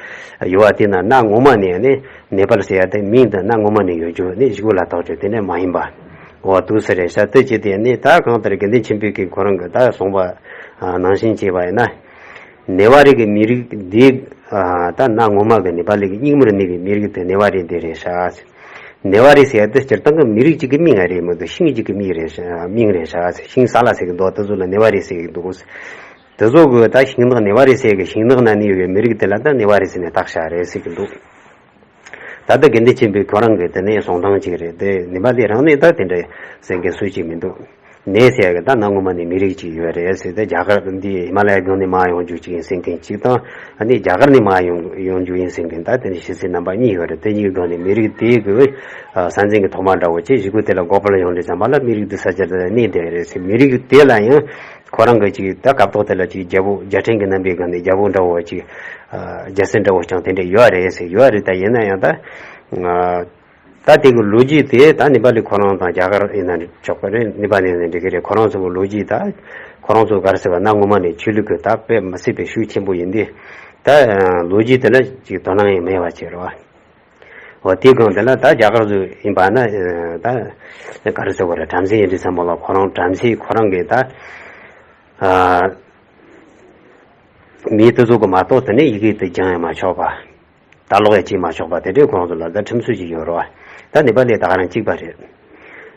ཡོད་པ་དེ་ན་གནའ་སྔོན་མ་ནས་ནི་ནེ་པཱལ་ཟེར་ཡ་དེ་མིང་དུ་གནའ་སྔོན་མ་ནས་ཡོད་རྒྱུ་ནི་གཞུག་ལ་དག་རྒྱུ་དེ་ནས་མ་ཡིན་པ། འོ་དུས་ཟེར་རེད་ཤག་དེ་ཅི་དེ་ནི་ད་གང་ལྟར་དགེ་འདུན་ཆོས་འཕེལ་གྱིས་ཁོ་རང་གི་ད་གསུངས་པ་ནང་བཞིན་བྱས་པ་ཡིན་ན། ནེ་ཝ་རི་གི་མི་རིགས་འདི་ད་གནའ་སྔོན་མ་གི་ནེ་པཱལ་གི་རྙིང་མར་གནས་པའི་མི་རིགས་དེ་ནེ་ཝ་རི་འདི་རེད་ཤག་ནེ་ཝ་རི་ཟེར་ཡ་དེ་སྤྱིར་བཏང་གི་མི་རིགས་གཅིག་གི་མིང་ང་རེད་མི་འདུག་ཤིང་གཅིག་གི་མིང་རེད་ཤག་མིང་རེད་ཤག་ཤིང་ས་ལ་ཟེར་གི་འདུག་དེ་ཚོ་ལ་ནེ་ཝ་རི་ཟེར་གི་འདུག་དེ་ཚོ་གི་ད་ཤིང་ནགས་ནེ་ཝ་རི་ཟེར་གི་ཤིང་ནགས་ན་གནས་ཡོད་པའི་མི་རིགས་དེ་ལ་ད་ནེ་ཝ་རི་ཟེར་ནས་བཏགས་ཤག་རེད་ཟེར་གི་འདུག་ད་ལྟ་དགེ་འདུན་ཆོས་འཕེལ་ཁོ་རང་གི་དེ་ནས་གསུང་སྟངས་གཅིག་རེད་དེ་ནེ་པཱལ་རང་ནས་ད་དེ་འདྲ་ཟེར་མཁན་སུ་གཅིག་མི་འདུག་ནེ་ཟེར་གི་ད་གནའ་སྔོན་མ་ནས་མི་རིགས་གཅིག་ཡོད་རེད་ཟེར་ཏེ་རྒྱ་གར་འདི་ཧི་མ་ལ་ཡ་སྒང་ནས་མར་ཡོང་རྒྱུ་གཅིག་ཡིན་ཟེར་མཁན་གཅིག་དང་ཨ་ནི་རྒྱ་གར་ནས་མར་ཡོང་ཡོང་རྒྱུ་ཡིན་ཟེར་མཁན་ད་དེ་ནས་ཤེས་ཚད་རྣམ་པ་གཉིས་ཡོད་རེད། དེ་གཉིས་སྒང་ནས་མི་རིགས་དེའི་གི་ས་འཛིན་གི་ཐོག་མ་འདྲ་བོ་ཅིག་གཞུག་གུ་དེ་ལ་གོ་པལ་ཡོང་དུས་ཙམ་པ་ལ་མི་རིགས་འདི་ས་ཆ་དེ་ལ་གནས་བསྡད་རེད་ཟེར། མི་རིགས་དེ་ལ་ཡང་ཁོ་རང་གི་ཅིག་ད་སྐབས་ཐོག་དེ་ལ་ཅིག་རྒྱལ་པོ་རྒྱལ་ཕྲན་གི་རྣམ་པའི་སྒང་ནས་རྒྱལ་པོ་འདྲ་བོ་ཅིག་རྒྱལ་སྲིད་འདྲ་བོ་ཀྱང་དེ་འདྲ་ཡོད་རེད་ཟེར་ཡོད་རེད། ད་ཡིན་ན་ཡང་ད། ད་དེ་གི་ལོ་རྒྱུས་དེ་ད་ནེ་པཱ་ལི་ཁོ་རང་དང་རྒྱ་གར་ཡིན་ན་ཆོག་གི་རེད། ནེ་པཱ་ལི་ཡིན་ན་འགྲིག་གི་རེད། ཁོ་རང་ཚོ་གི་ལོ་རྒྱུས་ད་ཁོ་རང་ཚོ་ག་རེ་ཟེར་བ་གནའ་སྔོན་མ་ནས་ཆོས་ལུགས་ཀྱི་ད་དཔེ་མི་སྲིད་པའི་ཤུགས་ཆེན་པོ་ཡིན་དུས་ད་ལོ་རྒྱུས་དེ་ལ་ཅིག་དོ་སྣང་ཡང་མེད་པ་བྱས་རེད་བ། འོ་དེའི་སྒང་དེ་ལ་ད་རྒྱ་གར་ཚོ་ཡིན་པ་ན་ད་ག་རེ་ཟེར་བ་རེད། བྲམ་ཟེ་ཡིན་དུས་ཙམ་པ་ལ་ཁོ་རང་བྲམ་ཟེ་ཁོ་རང་གིས་ད་མི་དེ་ཚོ་གི་མ་གཏོགས་དེ་ནས་ཡི་གེ་དེ་སྦྱང་ཡང་མ་ཆོག་པ། ད་ལོག་ཡ་ཅིག་མ་ཆོག་པ་དེ་འདྲའི་ཁོང་ཚོ་ལ་ད་ཁྲིམས་སྲོལ་ཅིག་ཡོད་རེད་བ། ད་ནེ་པཱལ་ལ་ད་ག་རང་གཅིག་པ་རེད།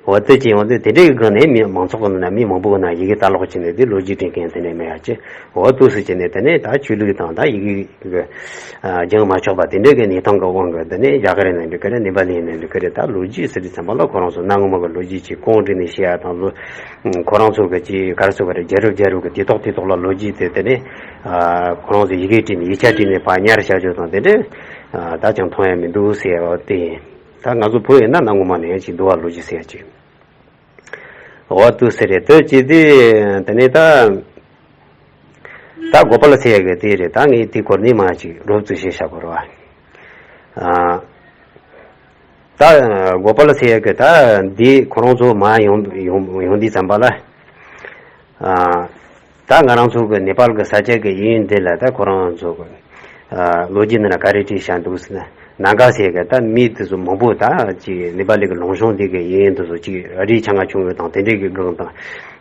འོ་དེ་ཅིག་ཡོང་དུས་དེ་འདྲའི་སྒང་ནས་མི་མང་ཚོགས་ཀྱི་ནང་ན་མི་མང་པོ་གི་ནང་ཡི་གེ་ལྟ་ཀློག་བྱས་ནས་དེ་ལོ་རྒྱུས་དྲན་མཁན་དེ་འདྲ་མེད་ཡ་ཅི། འོ་དུས་སུ་བྱས་ནས་དེ་ནས་ད་ཆོས་ལུགས་དང་ད་ཡི་གེ་གི་སྦྱང་མ་ཆོག་པ་དེ་འདྲའི་གི་གནས་སྟངས་ཀྱི་དབང་གིས་དེ་ནས་རྒྱ་གར་ཡིན་ན་འགྲིག་གི་རེད། ནེ་པཱལ་ཡིན་ན་འགྲིག་གི་རེད། ད་ལོ་རྒྱུས་ཟེར་དུས་ཙམ་པ་ལ་ཁོ་རང་ཚོ་གནའ་སྔོན་མ་གི་ལོ་རྒྱུས་ཅིག་ཁུངས་བསྒྲིགས་ནས་བཤད་ཡ་དང་ལོ། ཁོ་རང་ཚོ་གི་ཅིག་ག་རེ་ཟེར་བ་རེད། རྒྱལ་རབས་རྒྱལ་རབས་ཀྱི་དུས་ཐོག་དུས་ཐོག་ལ་ལོ་རྒྱུས་དེ་དེ་ནས་ཁོ་རང་ཚོ་ཡི་གེ་བྲིས་ནས་ཡིག་ཆ་བྲིས་ནས་ཕར་ཉར་བཞག་རྒྱུ་དང་དེ་འདྲ་ད་ཅང་མཐོང་ཡ་མི་འདུག་ཟེར་བ་དེ་ཡིན། ད་ང་ཚོ་བོད་ཡིན་ན་གནའ་སྔོན་མ་ནས་ཅིག་འདུལ་བ་ལོ་རྒྱུས་ཟེར་ཡ་ཅིག་འོ་དུས་ཟེར་རེད། དེ་ཅི་དེ་དེ་ནས་ད་ད་གོ་པལ་ཟེར་ཡ་གི་དེ་རེད། ད་ངས་དེ་སྐོར་ནས་མ་ཅིག་རོབ་ཙམ་བཤད་བཞག་དགོས་རེད་བ། ད་གོ་པལ་ཟེར་ཡ་གི་ད་འདི་ཁོ་རང་ཚོ་མར་ཡོང་ཡོང་ཡོང་དུས་ཙམ་པ་ལ། ད་ང་རང་ཚོ་གི་ནེ་པཱལ་གི་ས་ཆ་གི་གཡས་གཡོན་འདི་ལ་ད་ཁོ་རང་ཚོ་གི་ལོ་རྒྱུས་ནང་ལ་ག་རེ་བྲིས་བཞག་འདུག་ཟེར་ན། ནཱ་ག་ཟེར་གི་ད་མི་དེ་ཚོ་མང་པོ་ད་ཅིག་ནེ་པཱལ་གི་ལུང་གཤོང་འདི་གི་གཡས་གཡོན་དེ་ཚོ་ཅིག་རི་ཆེ་ང་ཆུང་ངུ་དང་དེ་འདྲའི་གི་སྒང་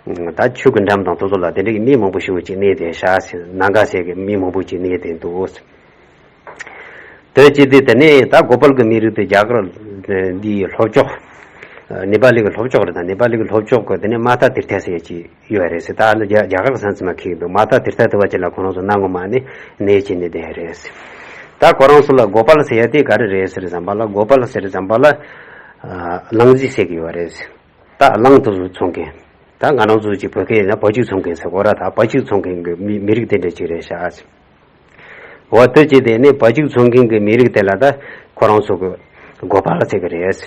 དང་། ད་ཆུ་གི་འགྲམ་དང་དེ་ཚོ་ལ་དེ་འདྲའི་གི་མི་མང་པོ་ཞིག་ཅིག་གནས་བསྡད་ཤག་ཟེར། ནཱ་ག་ཟེར་གི་མི་མང་པོ་ཅིག་གནས་བསྡད་འདུག་ཟེར། དེ་ཅི་སྟེ་དེ་ནས་ད་གོ་པལ་གི་མི་རིགས་དེ་རྒྱ་གར་འདིའི་ལྷོ་ཕྱོགས། ནེ་པཱ་ལི་གི་ལྷོ་ཕྱོགས་རེད། ད་ནེ་པཱ་ལི་གི་ལྷོ་ཕྱོགས་གི་དེ་ནས་མ་ཏ་ཏིར་ཐ་ཟེར་ཅིག་ཡོད་རེད་ཟེར། ད་ནི་རྒྱ་རྒྱ་གར་ས་མཚམས་ལ་འཁེལ་འདུག་མ་ཏ་ཏིར་ཐ་དེ་བ་ཅིག་ལ་ཁོ་རང་ཚོ་གནའ་སྔོན་མ་ནས་གནས་བྱས་ནས་བསྡད་རེད་ཟེར། ད་ཁོ་རང་ཚོ་ལ་གོ་པལ་ཟེར་ཡ་དེ་ག་རེ་རེད་ཟེར་ཙམ་པ་ལ་གོ་པལ་ཟེར་ཙམ་པ་ལ་གླང་རྫི་ཟེར་གི་ཡོད་རེད་ཟེར། ད་གླང་དེ་ཚོ་འཚོ་མཁན། ད་ང་རང་ཚོ་ཅིག་བོད་སྐད་ཡིན་ན་བ་ཕྱུགས་འཚོ་མཁན་ཟེར་གོ་ར། ད་བ་ཕྱུགས་འཚོ་མཁན་གི་མི་མི་རིགས་དེ་འདྲ་ཅིག་རེད་ཤག་འོ་དེ་ཅི་དེ་ནི་བ་ཕྱུགས་འཚོ་མཁན་གྱི་མི་རིགས་དེ་ལ་ད་ཁོ་རང་ཚོ་གི་གོ་པལ་ཟེར་གི་རེད།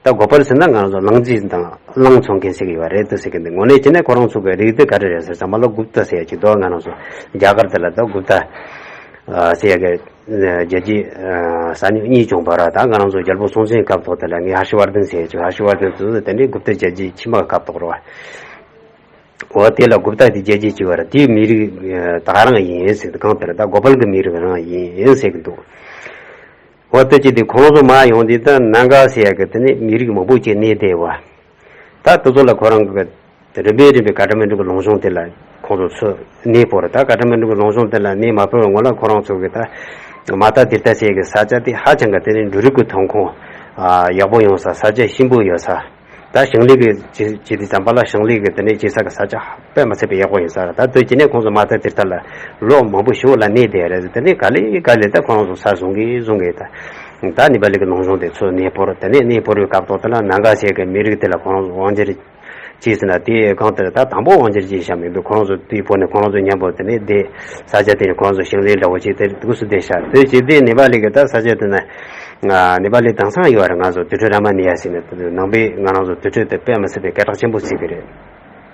ད་གོ་པལ་ཟེར་ན་ང་རང་ཚོ་གླང་རྫི་དང་གླང་འཚོ་མཁན་ཟེར་གི་ཡོད་རེད་དེ་ཟེར་གི་འདུག་དངོས་གནས་བྱས་ན་ཁོ་རང་ཚོ་གི་རིགས་དེ་ག་རེ་རེད་ཟེར་ཙམ་པ་ལ་གུབ་ཏ་ཟེར་ཡ་ཅིག་འདུག་ང་རང་ཚོ་རྒྱ་གར་དེ་ལ་ད་གུབ་ཏ་ཟེར་ཡ་གི་རྒྱལ་རྒྱུད་ས་མྱུག་གཉིས་བྱུང་བ་ར། ད་ང་རང་ཚོ་རྒྱལ་པོ་སྲོང་བཙན་སྐབས་ཐོག་དེ་ལ་ངས་ཧར་ཤི་ཝར་དན་ཟེར་ཡ་ཅིག་ཧར་ཤི་ཝར་དན་དེ་ཚོ་དེ་འདྲའི་གུབ་ཏ་རྒྱལ་རྒྱུད་ཕྱི་མ་སྐབས་ཐོག་རེད་བ། འོ་དེ་ལ་གུབ་ཏ་དེ་རྒྱལ་རྒྱུད་ཅིག་ཡོད་རེད། དེའི་མི་རིགས་ད་ག་རང་ཡིན་ཟེར་གི་འདུག་གང་ལྟར་ད་གོ་པལ་གི་མི་རིགས་རང་ཡིན་ཟེར་གི་འདུག་འོ་དེ་ཅི་དེ་ཁོང་ཚོ་མར་ཡོང་དུས་ད་ནཱ་ག་ཟེར་ཡ་གི་དེ་ནི་མི་རིགས་མང་པོ་ཅིག་གནས་བསྡད་པ། ད་དེ་ཚོ་ལ་ཁོ་རང་གི་རིམ་པས་རིམ་པས་ཀ་ཐ་མན་ཌུ་གི་ལུང་གཤོང་དེ་ལ་ཁོང་ཚོ་ཚུར་གནས་སྤོར། ད་ཀ་ཐ་མན་ཌུ་གི་ལུང་གཤོང་དེ་ལ་གནས་མ་སྤོར་བའི་སྔོན་ལ་ཁོ་རང་ཚོ་གི་ད་མ་ཏ་ཏིར་ཐ་ཟེར་གི་ས་ཆ་དེ་ཧ་ཅང་གི་དེ་ནི་འབྲུ་རིགས་ཀྱི་ཐོན་ཁུངས་ཡག་པོ་ཡོང་ས། ས་ཆ་ཞིམ་པོ་ཡོད་ས། ད་ཞིང་ལས་ཀྱི་བྱེད་བྱེད་དུས་ཙམ་པ་ལ་ཞིང་ལས་ཀྱི་དེ་ནས་བྱེད་ས་གི་ས་ཆ་དཔེ་མི་སྲིད་པའི་ཡག་པོ་ཡིན་ས་རེད། ད་དུས་ཀྱི་ནས་ཁོང་ཚོ་མ་ཏ་ཏིར་ཐ་ལ་ལོ་མང་པོ་ཞིག་ལ་གནས་བསྡད་རེད། དེ་ནས་ག་ལེ་ག་ལེ་ད་ཁོང་ཚོ་ས་བཟུང་གི་བཟུང་གི་ད་ད་ནི་པ་ལི་གི་ལུང་གཤོང་དེ་ཚུར་གནས་སྤོར། དེ་ནས་གནས་སྤོར་བའི་སྐབས་ཐོག་དེ་ལ་ནཱ་ག་ཟེར་གི་མི་རིགས་དེ་ལ་ཁོང་ཚོ་དབང་སྒྱུར་བྱས་ཟིན་ན་དེ་གང་ལྟར་ད་དང་པོ་དབང་སྒྱུར་བྱས་བཞག་མི་འདུག་ཁོང་ཚོ་དེའི་བོད་ནས་ཁོང་ཚོ་མཉམ་པོ་དེ་ནས་བསྡད། ས་ཆ་དེ་ནས་ཁོང་ཚོ་ཞིང་ལས་འདྲ་བོ་བྱས་དེ་དུས་སུ་བསྡད་ཤག་དེ་བྱས་དེ་ནི་པ་ལི་གི་ད་ས་ཆ་དེ་ན། ནེ་པ་ལི་དེང་སང་ཡོད་རེད། ང་ཚོ་དུར་ཁྲོད་རཱ་མ་ནི་ཡ་ཟེར་ནས་ནང་པའི་ང་རང་ཚོ་དུར་ཁྲོད་དེ་དཔེ་མི་སྲིད་པའི་སྐད་གྲགས་ཆེན་པོ་བརྩི་གི་རེད།